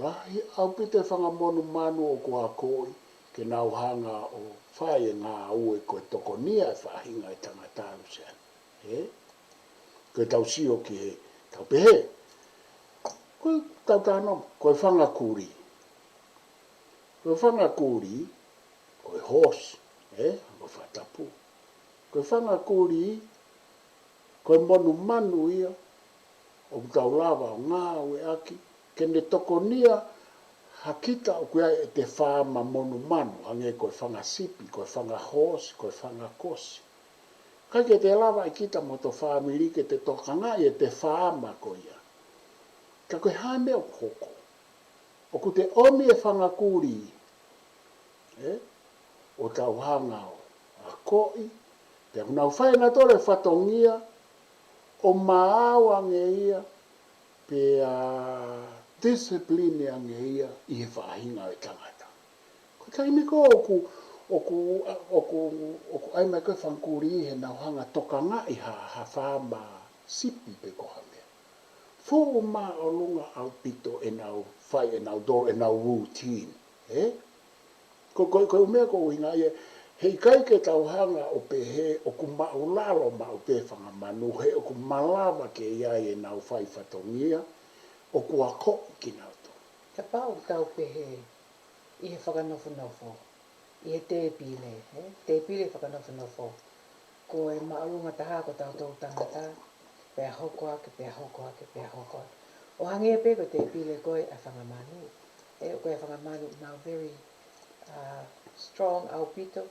lahi ʻaupito e fanga monumanu ʻoku akoʻi ke nau hanga ʻo fai e ngāue ko e tokonia e faʻahinga ʻo e tangata, Luseane. Ē? Ko ʻetau sio ki he, tau pehē, ko ʻetau talanoa, ko e fanga kulī. Ko e fanga kulī, ko e horse, ē? Ko e fakatapu. Ko e fanga kulī, ko e monumanu ia ʻoku tau lava ʻo ngāueʻaki ke ne tokonia ha kita ʻoku ʻi ai ʻete faama monumanu, hangē ko e fanga sipi, ko e fanga horse, ko e fanga kosi. ʻIkai ke te lava ʻe kita mo hoto fāmili ke te tokangaʻi ʻete faama ko ia. Ka ko e hā e meʻa ʻoku hoko? ʻOku te ʻomi e fanga kulī, ē? ʻO tau hanga ʻo akoʻi, pea ʻoku nau fai ʻenautolu e fatongia, ʻo maau ange ia, pea discipline ange ia ʻi he faʻahinga ʻo e tangata. Ko e taimi ko ē ʻoku, ʻoku, ʻoku, ʻoku ʻai mai ko ē e fanga kulī he nau hanga ʻo tokangaʻi ha, ha faama sipi pe ko ha meʻa. Fuʻu māʻolunga ʻaupito ʻenau fai ʻenautolu, ʻenau routine, ē? Ko, ko, ko e meʻa ko e ʻuhinga ia, He ʻikai ke tau hanga ʻo pehē ʻoku maʻulalo maʻu pē fanga manu, he ʻoku malava ke ʻi ai ʻenau fai fatongia, ʻoku akoʻi kinautolu. Kapau ʻoku tau pehē ʻi he fakanofonofo, ʻi he tēpile, ē? Tēpile fakanofonofo. Ko e māʻolunga taha ko tautolu tangata, pea hoko ake, pea hoko ake, pea hoko ake. ʻO hangē pē ko e tēpile ko ē ʻa e fanga manu. Ē, ko e fanga manu ʻoku nau very, uh, strong ʻaupito.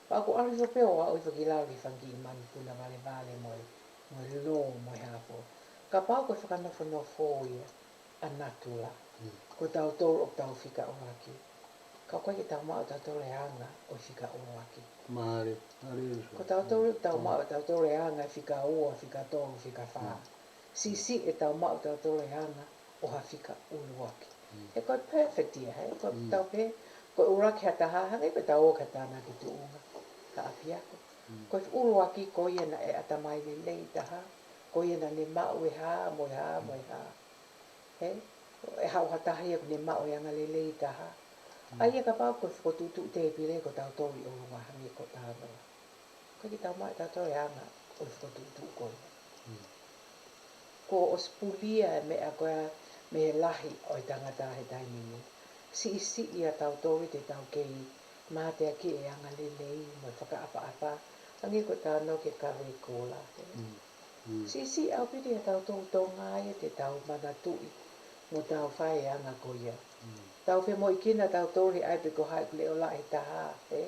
Pea ʻoku ʻalu hifo pē ʻo aʻu hifo ki lalo ki he fanga kiʻi manu puna valevale mo e, mo e lō mo e hā fua. Kapau ko e fakanofonofo ia ʻa natula. Mm. Ko tautolu ʻoku tau fika ʻuluaki. Ka ʻoku ʻikai ke tau maʻu tautolu e anga ʻo e fika ʻuluaki. Mālie, mālie. Ko tautolu ʻoku tau maʻu tautolu e anga e fika ua, fika tolu, fika fā. Mm. Siʻisiʻi ʻetau maʻu tautolu e anga ʻo ha fika ʻuluaki. Mm. He ko e perfect ia, he ko Mm. tau pē, ko e ʻuluaki ha taha, hangē ko ʻetau ō ki ha tānaki tuʻunga, ha ʻapiako. Mm. Ko e ʻuluaki ko ia naʻe ʻatamai lelei taha, ko ia naʻa ne maʻu e hā, mo e hā, mo e hā. He, ʻe haʻu ha taha ia ʻoku ne maʻu e anga lelei taha. Mm. ʻA ia kapau ko e fokotuʻutuʻu tēpile ko tautolu ʻi ʻolunga hangē ko tānoa. ʻOku ʻikai ke tau maʻu tautolu e anga ʻo e fokotuʻutuʻu ko ia. Mm. Kuo ʻosi pulia e meʻa ko ia mei he lahi ʻo e tangata he taimi ni. Siʻisiʻi ʻa tautolu te tau kei mateakiʻi e anga lelei mo e fakaʻapaʻapa, hangē ko e tānoa ki he kavei koula. Mm. Mm. Siʻisiʻi ʻaupito ʻa tautolu Tonga ia te tau manatuʻi mo tau fai e anga ko ia. Mm. Tau femoʻuekina tautolu he ʻai pē ko hai ʻoku leʻolahi taha, ē?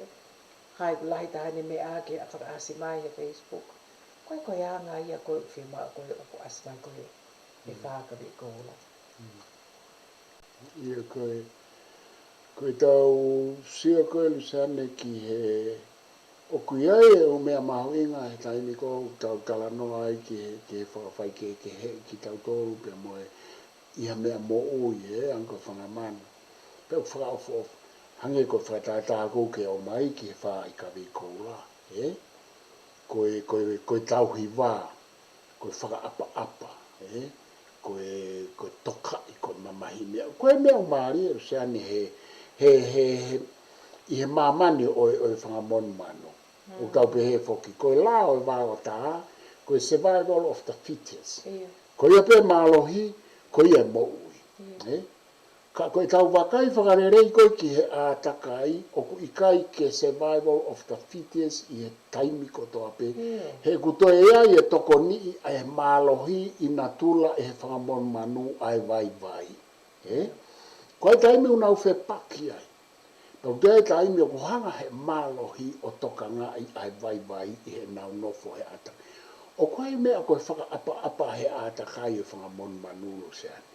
Hai ʻoku lahi taha ʻene meʻa ke fakaʻasi mai he Facebook. Ko e, ko e anga ia ko ē ʻoku fiemaʻu ko ē ʻoku ʻasi mai ko ē he Mm. fā kavei koula. Mm. ʻIo ko e, ko ʻetau sio ko ē Luseane ki he, ʻoku ʻi ai e ʻū meʻa mahuʻinga he taimi ko ē ʻoku tau talanoa ai ki he, ki he fakafaikehekeheʻi kitautolu pea mo e ʻi ha meʻa moʻui ē, anga ko e fanga manu. Pea ʻoku fakaʻofoʻofa, hangē ko e fakatātā ko ē ke ʻomai ki he fā kavei koula, ē? Ko e, ko e, ko e tauhi vā, ko e fakaʻapaʻapa, ē? Ko e, ko e tokaʻi, ko e mamahi meʻa. Ko e meʻa ʻoku mālie Luseane he, he, he, he, ʻi he māmani ʻo e, ʻo e fanga monumanu. ʻOku Mm. tau pehē foki, ko e lao ʻo e vaotā, ko e survival of the fittest. ʻIo. Ko ia pē mālohi, ko ia ʻe moʻui. ʻIo. Ē? Ka ko ʻetau vakai fakalelei ko ē ki he ʻātakai, ʻoku ʻikai ke survival of the fittest ʻi he taimi kotoa pē. ʻIo. He ʻoku toe ʻi ai e tokoniʻi ʻa e mālohi ʻi natula ʻe he fanga monumanu ʻa e vaivai. Ē? Ko e taimi ʻoku nau fepaki ai. Pea ʻoku toe ʻi ai e taimi ʻoku hanga he mālohi ʻo tokangaʻi ʻa e vaivai ʻi heʻenau nofo he ʻātakai. ʻOku ʻi ai e meʻa ko e fakaʻapaʻapa he ʻātakai ʻo e fanga monumanu Luseane.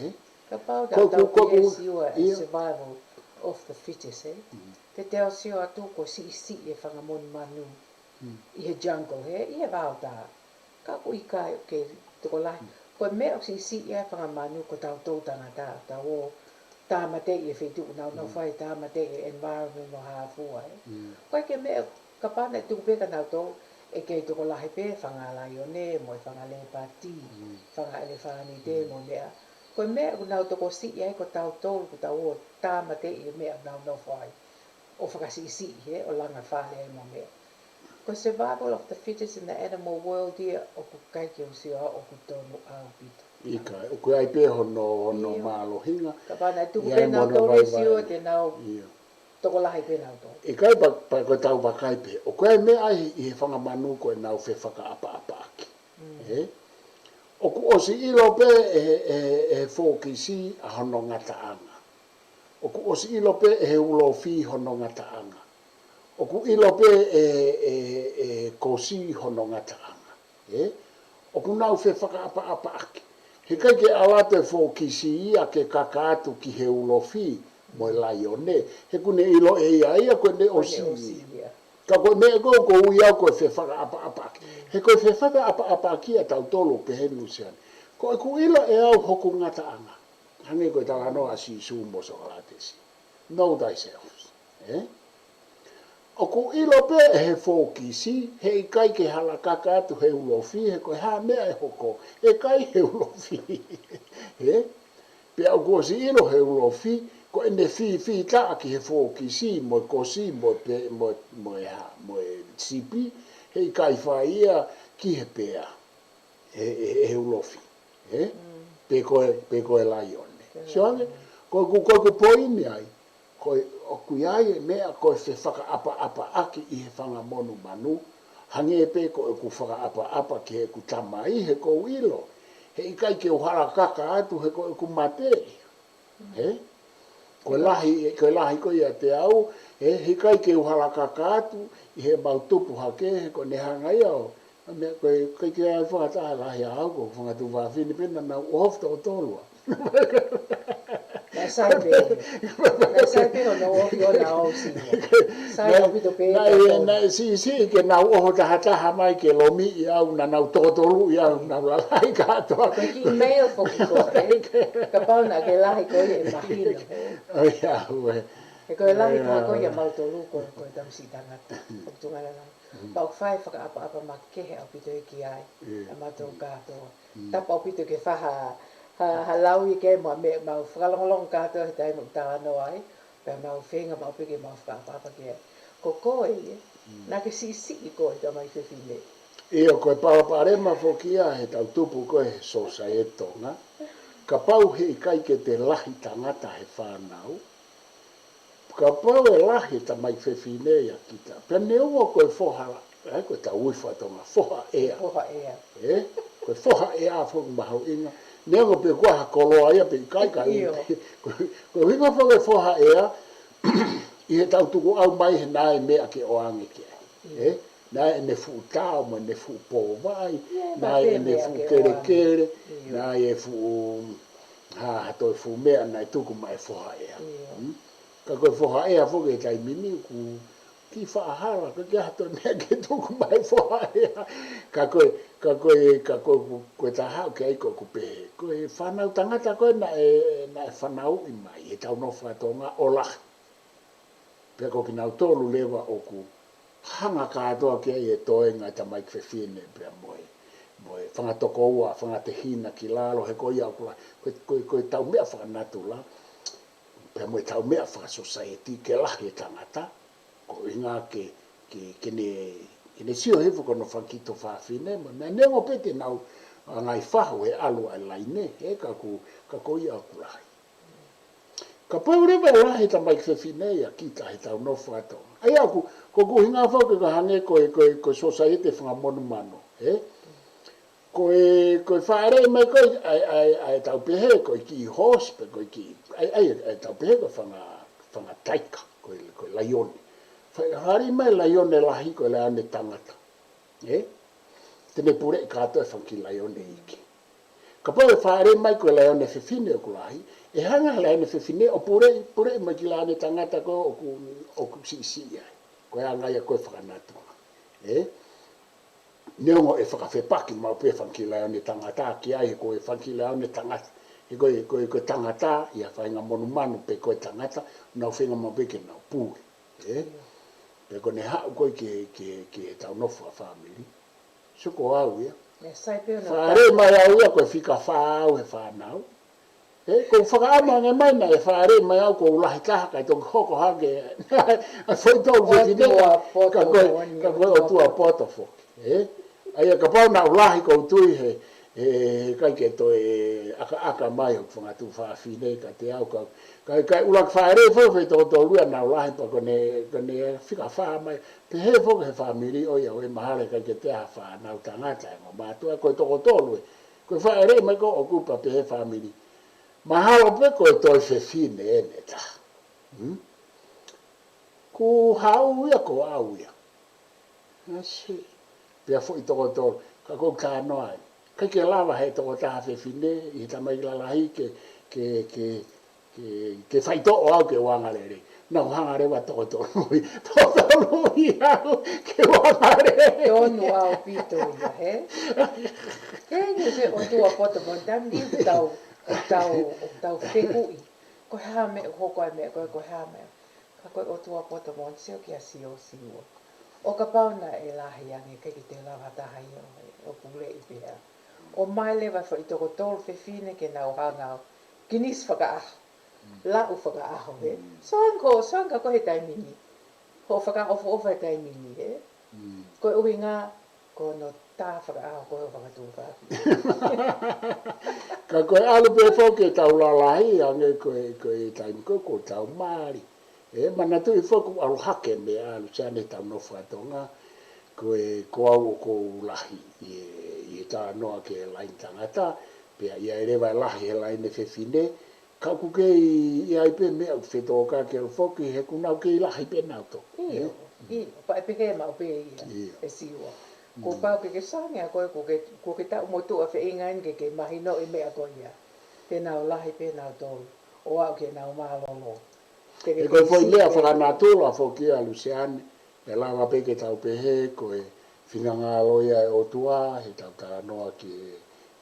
Ē? Kapau Ko ʻetau ko ʻoku, pehē ʻio. Survival of the fittest, ē? Mm. Te tau sio atu ko e siʻisiʻi e fanga monumanu Mm. ʻi he jungle, ē? ʻI he vaotā. Ka ʻoku ʻikai ke tokolahi. Mm. Ko e meʻa ʻoku siʻisiʻi ai e fanga manu ko tautolu tangata, tau ō tāmateʻi e feituʻu ʻoku nau nofo ai, tāmateʻi e environment mo e hā fua, ē. Mm. Ko e ke meʻa, kapau naʻe tuku pē kia nautolu, ʻe kei tokolahi pē fanga laione, mo e fanga lepati, Mm. fanga ʻelefānite, Mm. mo e meʻa. Ko e meʻa ʻoku nau tokosiʻi ai ko tautolu, ko tau ō tāmateʻi e meʻa ʻoku nau nofo ai. ʻO fakasiʻisiʻi, ē, ʻo langa fale ai mo e meʻa. Ko e survival of the fittest in the animal world ia ʻoku ʻikai ke u sio au ʻoku tonu ʻaupito. ʻIkai, ʻoku ʻi ai pē hono, hono ʻIo. mālohinga. Kapau naʻe tuku ʻI ai pē mo hono nautolu e vaivai. sio te nau ʻIo. tokolahi pē nautolu. ʻIkai pea, pea ko ʻetau vakai pē. ʻOku ʻi ai e meʻa ʻi, ʻi he fanga manu ko ʻenau fefakaʻapaʻapaʻaki. Mm. Ē? ʻOku ʻosi ʻilo pē ʻe he, ʻe he, ʻe he fōkisi ʻa hono ngataʻanga. ʻOku ʻosi ʻilo pē ʻe he ulofi hono ngataʻanga. ʻOku ʻilo pē ʻe, ʻe, ʻe he kosi hono ngataʻanga. Ē? ʻOku nau fefakaʻapaʻapaʻaki. He ʻikai ke ʻalu atu e fōkisi ia ke kaka atu ki he ulofi mo e laione. He ʻoku ne ʻilo ʻe ia ia ko ʻene Ko ʻene ʻosi ʻosi ia. ia. Ka ko e meʻa ko ē ʻoku ou ui au ko e fefakaʻapaʻapaʻaki. Mm. He ko e fefakaʻapaʻapaʻaki ʻa tautolu pehē Luseane. Ko ʻeku ʻilo ʻe au hoku ngataʻanga. Hangē ko e talanoa ʻa Sīsū mo Sōkalatesi. Know thyself. Ē? ʻOku ʻilo pē ʻe he fōkisi, he ʻikai ke hala kaka atu he ulofi, he ko e hā meʻa ʻe hoko, ʻe kai he ulofi. Ē? Pea ʻoku ʻosi ʻilo he ulofi, Ko ʻene fīfītaʻa ki he fōkisi, mo e kosi, mo e pe-, mo, mo e hā, mo e sipi, heʻikai fai ia ki he pea, he, he, he ulofi. Ē? Pe ko e, pe ko e laione. Sio ange, ko, ko, ko, ko e poini ai, ko e, ʻoku ʻi ai e meʻa ko e fefakaʻapaʻapaʻaki ʻi he fanga monumanu, hangē pē ko ʻeku fakaʻapaʻapa ki heʻeku tamai he ʻoku ou ʻilo heʻikai ke u halakaka atu he ko ʻeku mate ia. Ē? Ko e lahi, ko e lahi ko ia ʻiate au, ē, heʻikai ke u halakaka atu ʻi heʻemau tupu hake, he ko ʻene hanga ia ʻo, meʻa ko e, ʻikai ke ʻi ai fakataha lahi ʻa au, ko e fanga tuofāfine pē naʻa nau ʻohofi toko tolu ʻa. Naʻe sai pē. Naʻe sai pē hono ʻohofi ʻo na ʻosi. Sai ʻaupito pē. Naʻe, naʻe siʻisiʻi ke nau ʻoho tahataha mai ke lomiʻi au, naʻa nau toko tolu ʻi au, nau lalahi kātoa. Ko e kiʻi male foki ko ē. Kapau naʻa ke lahi ko ē ʻe mahino. ʻOiauē. He ko e lahi taha ko ia ʻa mautolu ko, ko e tamasiʻi tangata. ʻOku tungana nau. Pau fai fakaʻapaʻapa makehe ʻaupito ē ki ai. ʻIa. ʻA mautolu kātoa. Tapu ʻaupito ke fai ha, ha, ha lau ʻi ke mo e meʻa mau fakalongolongo kātoa he taimi ʻoku talanoa ai. Pea mau feinga maʻu pē ke mau fakaʻapaʻapa ki ai. Ko koe ia. Naʻa ke siʻisiʻi koe tamai fefine. ʻIo, ko e palopalema foki ia he tau tupu ko ē he sōsaieti Tonga. Kapau heʻikai ke te lahi tangata he fānau, kapau ʻe lahi e tamai fefine ia kita. Pea neongo ko e foha, ē, ko e tau ui fakatonga, foha ʻea. Foha ʻea. Ē? Ko e foha ʻea foki mahuʻinga. Neongo pe ko e hā e koloa ia pe ʻikai ka ʻIo. Ko, ko e ʻuhinga foki e foha ʻea, ʻi he tau tukuʻau mai he naʻe meʻa ke ʻoange ki ai. ʻIo. Ē? Naʻe ʻene fuʻu tao mo ʻene fuʻu pōvaʻi, ʻIo, naʻe ʻene fuʻu kelekele, ʻIo. Naʻe fuʻu, ha, ha toe fuʻu meʻa naʻe tuku mai e foha ʻea. ʻIo. Hmm? Ka ko e foha ʻea foki he taimi ni ʻoku kiʻi faʻa hala, ka ke ha toe meʻa ke tuku mai e foha ʻea. Ka ko e, ka ko e, ka ko e, ko e taha ʻoku ʻi ai ko ʻeku pehē. Ko e fānau tangata ko ē naʻe, naʻe fanauʻi mai he tau nofo fakatonga ʻo lahi. Pea ko kinautolu leva ʻoku hanga kātoa ki ai e toenga e tamaiki fefine pea mo e, mo e fanga tokoua, fanga tehina ki lalo, he ko ia ʻoku la, ko, ko, ko e tau meʻa fakanatula, pea mo e tau meʻa fakasōsaieti ke lahi e tangata, ko e ʻuhinga ke, ke, ke ne, ke ne sio hifo ko hono fanga kiʻi tuofāfine, mo e meʻa neongo pē te nau ʻange ʻi fahu he ʻalu ʻa e laine, ē, ka ko, ka ko ia ʻoku lahi. Kapau leva ʻe lahi e tamaiki fefine ia kita he tau nofo fakatonga. ʻA ia ʻoku, ko ʻeku ʻuhinga foki ko e hangē ko e, ko e, ko e sōsaieti fanga monumanu, ē? Ko e, ko e fāʻeleʻi mai ko ē, ʻa e, ʻa e, ʻa e tau pehē, ko e kiʻi horse pe ko e kiʻi, ʻa e, ʻa e, ʻa e tau pehē ko e fanga, fanga taika, ko e, ko e laione. Fā-, fāʻeleʻi mai laione lahi ko e laione tangata. Ē? Te ne puleʻi kātoa e fanga kiʻi laione iiki. Kapau ʻe fāʻeleʻi mai ko e laione fefine ʻoku lahi, ʻe hanga he laione fefine ʻo puleʻi, puleʻi mai kiʻi laione tangata ko ē ʻoku, ʻoku siʻisiʻi ai. Ko e anga ia ko e fakanatula. Ē? Neongo ʻe fakafepaki maʻu pē fanga kiʻi laione tangata ki ai, he ko e fanga kiʻi laione tangata. He ko e, ko e, ko e tangata ia faʻahinga monumanu pe ko e tangata, nau feinga maʻu pē ke nau pule. Ē? Pea ko ʻene haʻu ko ē ki he, ki he, ki he tau nofo fakafāmili. Sio ko au ia. Naʻe sai pē hono Fāʻeleʻi mai au ia ko e fika fā au he fānau. Ē, ʻoku ou fakaʻamu ange mai naʻe fāʻeleʻi mai au ʻoku ou lahi taha kae toki hoko hake. ʻA e foʻi tolu fefine ʻOtua poto ka ko e, moʻoni, ka ko e ʻOtua ʻOtua poto poto. foki. Ē? ʻA ia kapau naʻa ku lahi ʻoku ou tui he, he, he ʻikai ke toe ʻakaʻaka mai hoku fanga tuofāfine kiate au ka, ka, ka ʻuluaki fāʻeleʻi foki e toko tolu ia naʻa ku lahi pea ko ʻene, ko ʻene fika fā mai. Pehē foki he fāmili ʻo ia ʻoku mahalo ʻikai ke toe ha fānau tangata ʻe ongo mātuʻa ko e toko tolu ē. Ko e fāʻeleʻi mai ko ē ʻoku pehē he fāmili. Mahalo pē ko e toe fefine ʻe taha. Hmm? Kuo haʻu ia ko au ia. ʻAsi. Pea foʻi toko tolu, ka ʻoku ou talanoa ai. ʻIkai ke lava he toko taha fefine, ʻi he tamaiki lalahi ke, ke, ke, ke, ke faitoʻo au ke u anga lelei. Naʻa ku hanga leva ʻo toko tolu ʻi, toko tolu ʻi au ke u anga lelei. Tonu ʻaupito ia, hē? Ke ke se ʻOtua poto moʻoni, taimi ʻoku tau, ʻoku tau, ʻoku tau fehuʻi. Ko e hā e meʻa ʻoku hoko ai e meʻa ko ē, ko e hā e meʻa. Ka ko e ʻOtua poto moʻoni, sio kia Siosiua. ʻO kapau naʻe lahi ange ʻikai ke toe lava ha taha ia ʻo, ʻo puleʻi pehē. ʻOmai leva foʻi toko tolu fefine ke nau hanga ʻo kinisi fakaʻaho. Laʻu fakaʻaho, he. Soanga ko, soanga ko he taimi ni. Hoʻo fakaʻofoʻofa he taimi ni, he. Ko e ʻuhinga, ko hono tā fakaʻaho ko e fakatuʻutāmaki. Ka ko e ʻalu pē foki ʻetau lalahi, hangē ko e, ko e taimi ko, ko ʻetau mali. ʻE, manatuʻi foki ʻoku ʻalu hake meʻa ʻa Luseane ʻetau nofo ʻa Tonga, ko e, ko au ʻoku ou lahi ʻi he, ʻi he talanoa ki he laine tangata, pea ʻi ai leva e lahi he laine fefine, ka ʻoku kei ʻi ai pē meʻa ʻoku fetōkaki ʻalu foki, he ʻoku nau kei lahi pē nautolu. ʻIo, ʻio, pea ʻe pehē maʻu pē ia, ʻio, ʻe Siua. Kuo pau ke ke soanga ʻa koe, kuo ke, kuo ke taʻu motuʻa feinga eni ke ke mahinoʻi meʻa ko ia. Te nau lahi pē nautolu, ʻo aʻu ke nau mālōlō. He ko e foʻi meʻa fakanatula foki ia ʻa Luseane, pea lava pē ke tau pehē ko e finangalo ia ʻo e ʻOtua, heʻetau talanoa ki he,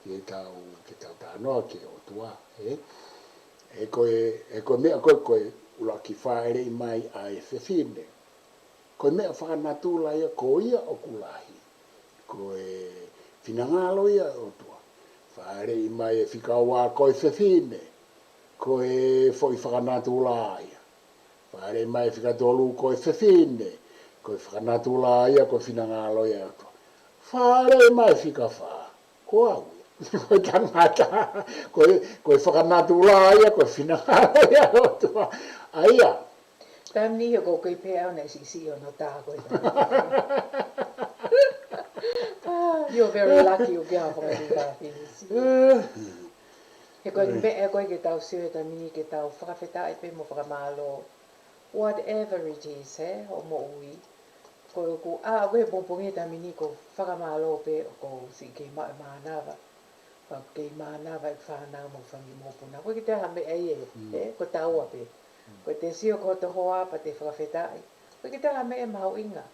ki heʻetau, ki heʻetau talanoa ki he ʻOtua, he. He ko e, he ko e meʻa ko e, ko e ʻuluaki fāʻeleʻi mai ʻa e fefine. Ko e meʻa fakanatula ia, ko ia ʻoku lahi. Ko e finangalo ia ʻo e ʻOtua. Fāʻeleʻi mai e fika ua ko e fefine, ko e foʻi fakanatula ia. Fāʻeleʻi mai e fika tolu ko e fefine, ko e fakanatula ia, ko e finangalo ia ʻo e ʻOtua. Fāʻeleʻi mai e fika fā, ko au ia. Ko e tangata, ko e, ko e fakanatula ia, ko e finangalo ia ʻo e ʻOtua. ʻA ia, taimi ni he ko e pehē au naʻe siʻisiʻi hono tā ko e tangata. Ah, you're very lucky ʻoku ʻi ai ha fakatuʻutāmaki. He ko e meʻa ko ē ke tau sio he taimi ni ke tau fakafetaʻi pē mo fakamālō. Whatever it is, he, hoʻo moʻui. Ko ʻeku ʻā ko ē he pongipongi he taimi ni ko e fakamālō pē ʻoku ou siʻi kei maʻu e mānava. Pea kei mānava e fānau mo e fanga kiʻi mokopuna. ʻOku ʻikai ke toe ʻi ai ha meʻa ia, he, ko taua pē. Ko ʻete sio ki hoto hoa pea te fakafetaʻi. ʻOku ʻikai ke toe ʻi ai ha meʻa mahuʻinga.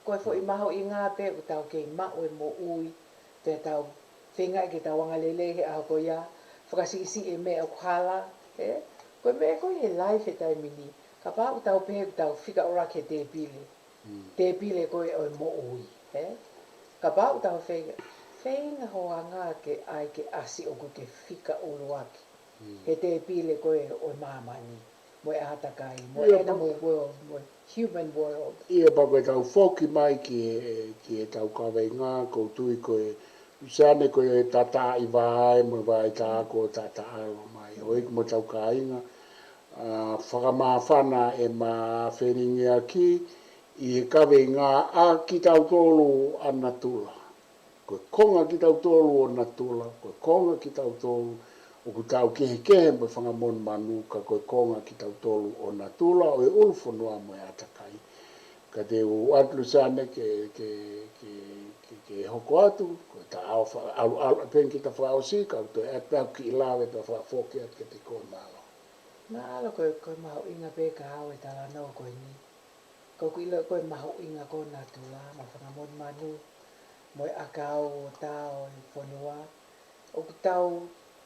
Ko e foʻi mahuʻinga pē ʻoku tau kei maʻu e moʻui, pea tau feinga ke tau angalelei he ʻaho ko ia, fakasiʻisiʻi e meʻa ʻoku hala, he. Ko e meʻa ko ē he life he taimi ni, kapau ʻoku tau pehē ʻoku tau fika ʻuluaki he tēpile. Tēpile ko ē ʻo e moʻui, he. Kapau ʻoku tau feinga, feinga ho anga ke ʻai ke ʻasi ʻoku ke fika ʻuluaki he tēpile ko ē ʻo e māmani, mo e ʻātakai, mo e animal world, mo e human world. ʻIo, pea ko ʻetau foki mai ki he, ki heʻetau kaveinga, ʻoku ou tui ko e, Luseane, ko e tataʻi vaʻe, mo e vaʻe tā ko e tataʻalo mai. ʻOi, mo ʻetau kāinga, ʻa, fakamāfana ʻema felingiʻaki ʻi he kaveinga ʻa kitautolu ʻa natula. Ko e konga kitautolu ʻo natula, ko e konga kitautolu ʻoku tau kehekehe mo e fanga monumanu, ka ko e konga kitautolu ʻo natula, ʻo e ʻulu fonua mo e ʻātakai. Ka te u ʻoatu Luseane ke, ke, ke, ke, ke hoko atu, ko e taʻau fa-, ʻalu, ʻalu, pea kita fakaʻosi, ka u toe ʻoatu pē ha kiʻi lave pea fakafoki atu kiate koe, mālō. Mālō, ko e, ko e mahuʻinga pē kiate au e talanoa ko eni. Ko ʻeku ʻilo ko e mahuʻinga ko e natula, mo e fanga monumanu, mo e ʻakau ʻo tā ʻo e fonua. ʻOku tau,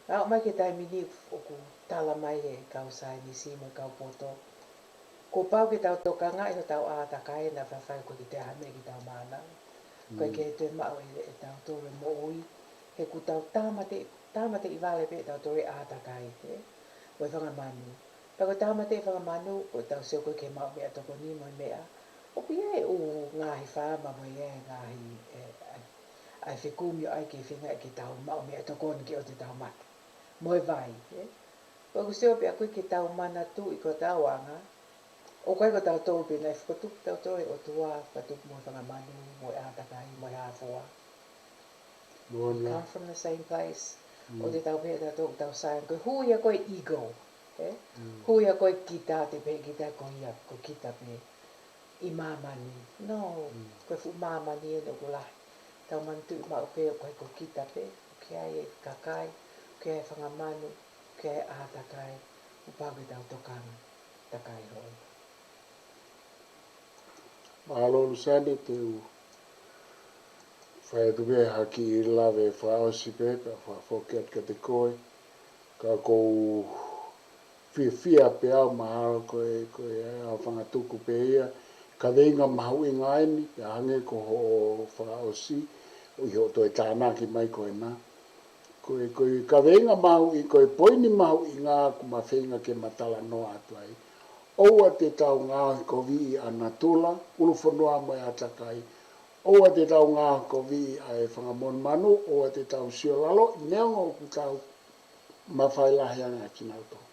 aʻu mai ki he taimi ni ʻoku tala mai he kau saienisi mo e kau poto, kuo pau ke tau tokangaʻi hotau ʻātakai naʻa faifai ko e kiʻi taha meʻa ke tau mānava. Ko e ke toe maʻu ʻe, ʻe tautolu e moʻui, he ʻoku tau tāmate, tāmateʻi vale pē tautolu e ʻātakai, he, mo e fanga manu. Pea ko e tāmateʻi e fanga manu, ko ʻetau sio ko ē ki he maʻu meʻatokoni mo e meʻa. ʻOku ʻi ai e ʻū ngaahi faama mo e ngaahi, ʻe, ʻa e fekumi ʻo ʻai ke feinga ke tau maʻu meʻatokoni ke ʻoua te tau mate. Mo e vai, ē? Ko ʻeku sio pē ʻaku ke tau manatuʻi ko hotau anga, ʻoku ʻikai ko tautolu pē naʻe fakatupu tautolu ʻe he ʻOtua, fakatupu mo e fanga manu, mo e ʻātakai, mo e hā fua. We come from the same place. ʻOua te tau pehē tautolu ʻoku tau saienisi. Ko e hū ia ko e ego, ē? Hū ia ko e kita, te pehē kita ko ia, ko kita pē ʻi māmani. No, ko e fuʻu māmani eni ʻoku lahi. Tau manatuʻi maʻu pē ʻoku ʻikai ko kita pē, ʻoku ʻi ai e kakai, ʻoku ʻi ai e fanga manu, ʻoku ʻi ai e ʻātakai, ʻoku pau ke tau tokanga, takai hoi. Mālō Luseane, te u fai atu pē ha kiʻi lave fakaʻosi pē, pea fakafoki atu kiate koe. Ka ʻoku ou fiefia pē au mahalo ko e, ko e ʻa e fanga tuku pē ia, kaveinga mahuʻinga eni, pea hangē ko hoʻo fakaʻosi, ʻi hoʻo toe tānaki mai ko ena. Ko e, ko e kaveinga mahuʻi, ko e poini mahuʻinga ʻoku ma feinga ke ma talanoa atu ai. ʻOua te tau ngaohikoviʻi ʻa natula, ʻulufonua mo e ʻātakai. ʻOua te tau ngaohikoviʻi ʻa e fanga monumanu, ʻoua te tau sio lalo, neongo ʻoku tau mafai lahi ange ʻa kinautolu.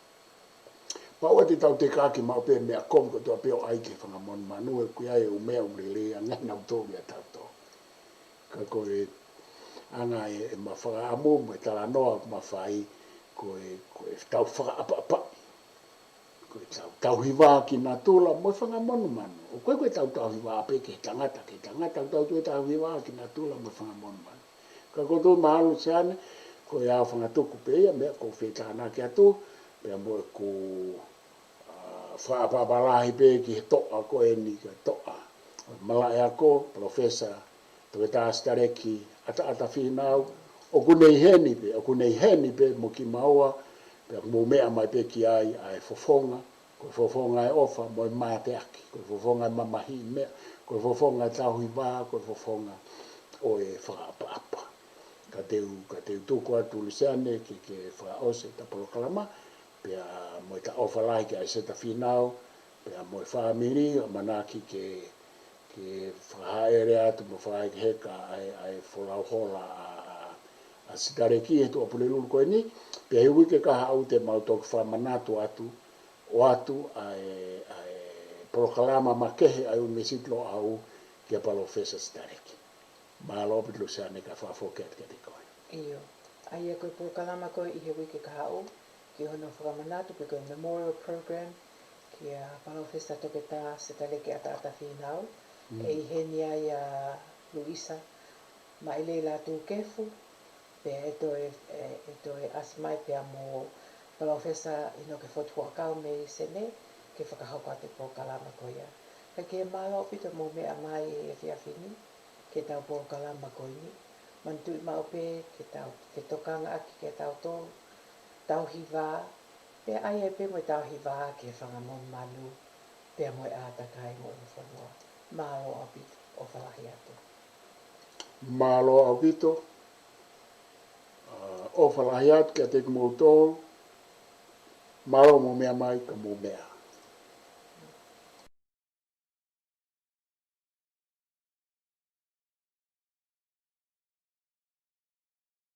Pea ʻoua te tau teka ʻaki maʻu pē meʻa kovi kotoa pē ʻo ʻai ki he fanga monumanu, he ʻoku ʻi ai e ʻū meʻa ʻoku lelei ange ʻia nautolu ʻia tautolu. Ka ko e anga e, e ma fakaʻamu mo e talanoa ʻoku ma fai, ko e, ko e tau fakaʻapaʻapaʻi. Ko e tau, tauhi vā ki natula mo e fanga monumanu. ʻOku ʻikai ko e tau tauhi vā pē ki he tangata, ki he tangata, tau toe tauhi vā ki natula mo e fanga monumanu. Ka ko e tau malu siane, ko e ʻa e fanga tuku pē ia, meʻa ʻoku ou fie tānaki atu, pea mo ʻeku, ʻa, fakaʻapaʻapa lahi pē ki he toʻa ko eni, ki he toʻa. Malaʻe ako, Professor Toketā Sitaleki ʻAtaʻata Fīnau, ʻoku ne ʻi heni pē, ʻoku ne ʻi heni pē mo kimaua, pea mou meʻa mai pē ki ai ʻa e fofonga, ko e fofonga e ʻofa mo e mateaki, ko e fofonga e mamahiʻi meʻa, ko e fofonga e tauhi vā, ko e fofonga ʻo e fakaʻapaʻapa. Ka te u, ka te u tuku atu Lusiane ke, ke fakaʻosi ʻeta polokalama, pea mo ʻeta ʻofa lahi ki ʻAiseta Fīnau, pea mo e fāmili, ʻamanaki ke, ke fakahaʻele atu mo fakahekeheka ʻa e, ʻa e folau hola ʻa, ʻa, ʻa Sitaleki he tuʻa Pulelulu ko eni, pea he uike kahaʻu te mau toki fakamanatu atu, ʻoatu ʻa e, ʻa e polokalama makehe ʻa e ʻUnivēsiti Loʻau kia Palōfesa Sitaleki. Mālō ʻaupito Lusiane ka fakafoki atu kiate koe. ʻIo. ʻA ia ko e polokalama ko ē ʻi he uike kahaʻu, ki hono fakamanatu pe ko e memorial program, kia Palōfesa Toketā Sitaleki ʻAtaʻata Fīnau, Mm. ʻe ʻi heni ai ʻa Luisa Maʻilei Lātūkefu, pea ʻe toe, ʻe, ʻe toe ʻasi mai pea mo Palōfesa ʻInoke Fotu Huʻakau mei Senē, ke fakahoko atu e polokalama ko ia. Ka ke mālō ʻaupito mou meʻa mai he efiafi ni, ki heʻetau polokalama ko eni. Manatuʻi maʻu pē ke tau fetokanga ʻaki kitautolu, tauhi vā, pea ʻai ai pē mo e tauhi vā ki he fanga monumanu, pea mo e ʻātakai mo e fonua. Mālō ʻaupito, ʻofa lahi atu. Mālō ʻaupito, ʻa, ʻofa lahi atu kiate kimoutolu, mālō mou meʻa mai ka mou meʻa.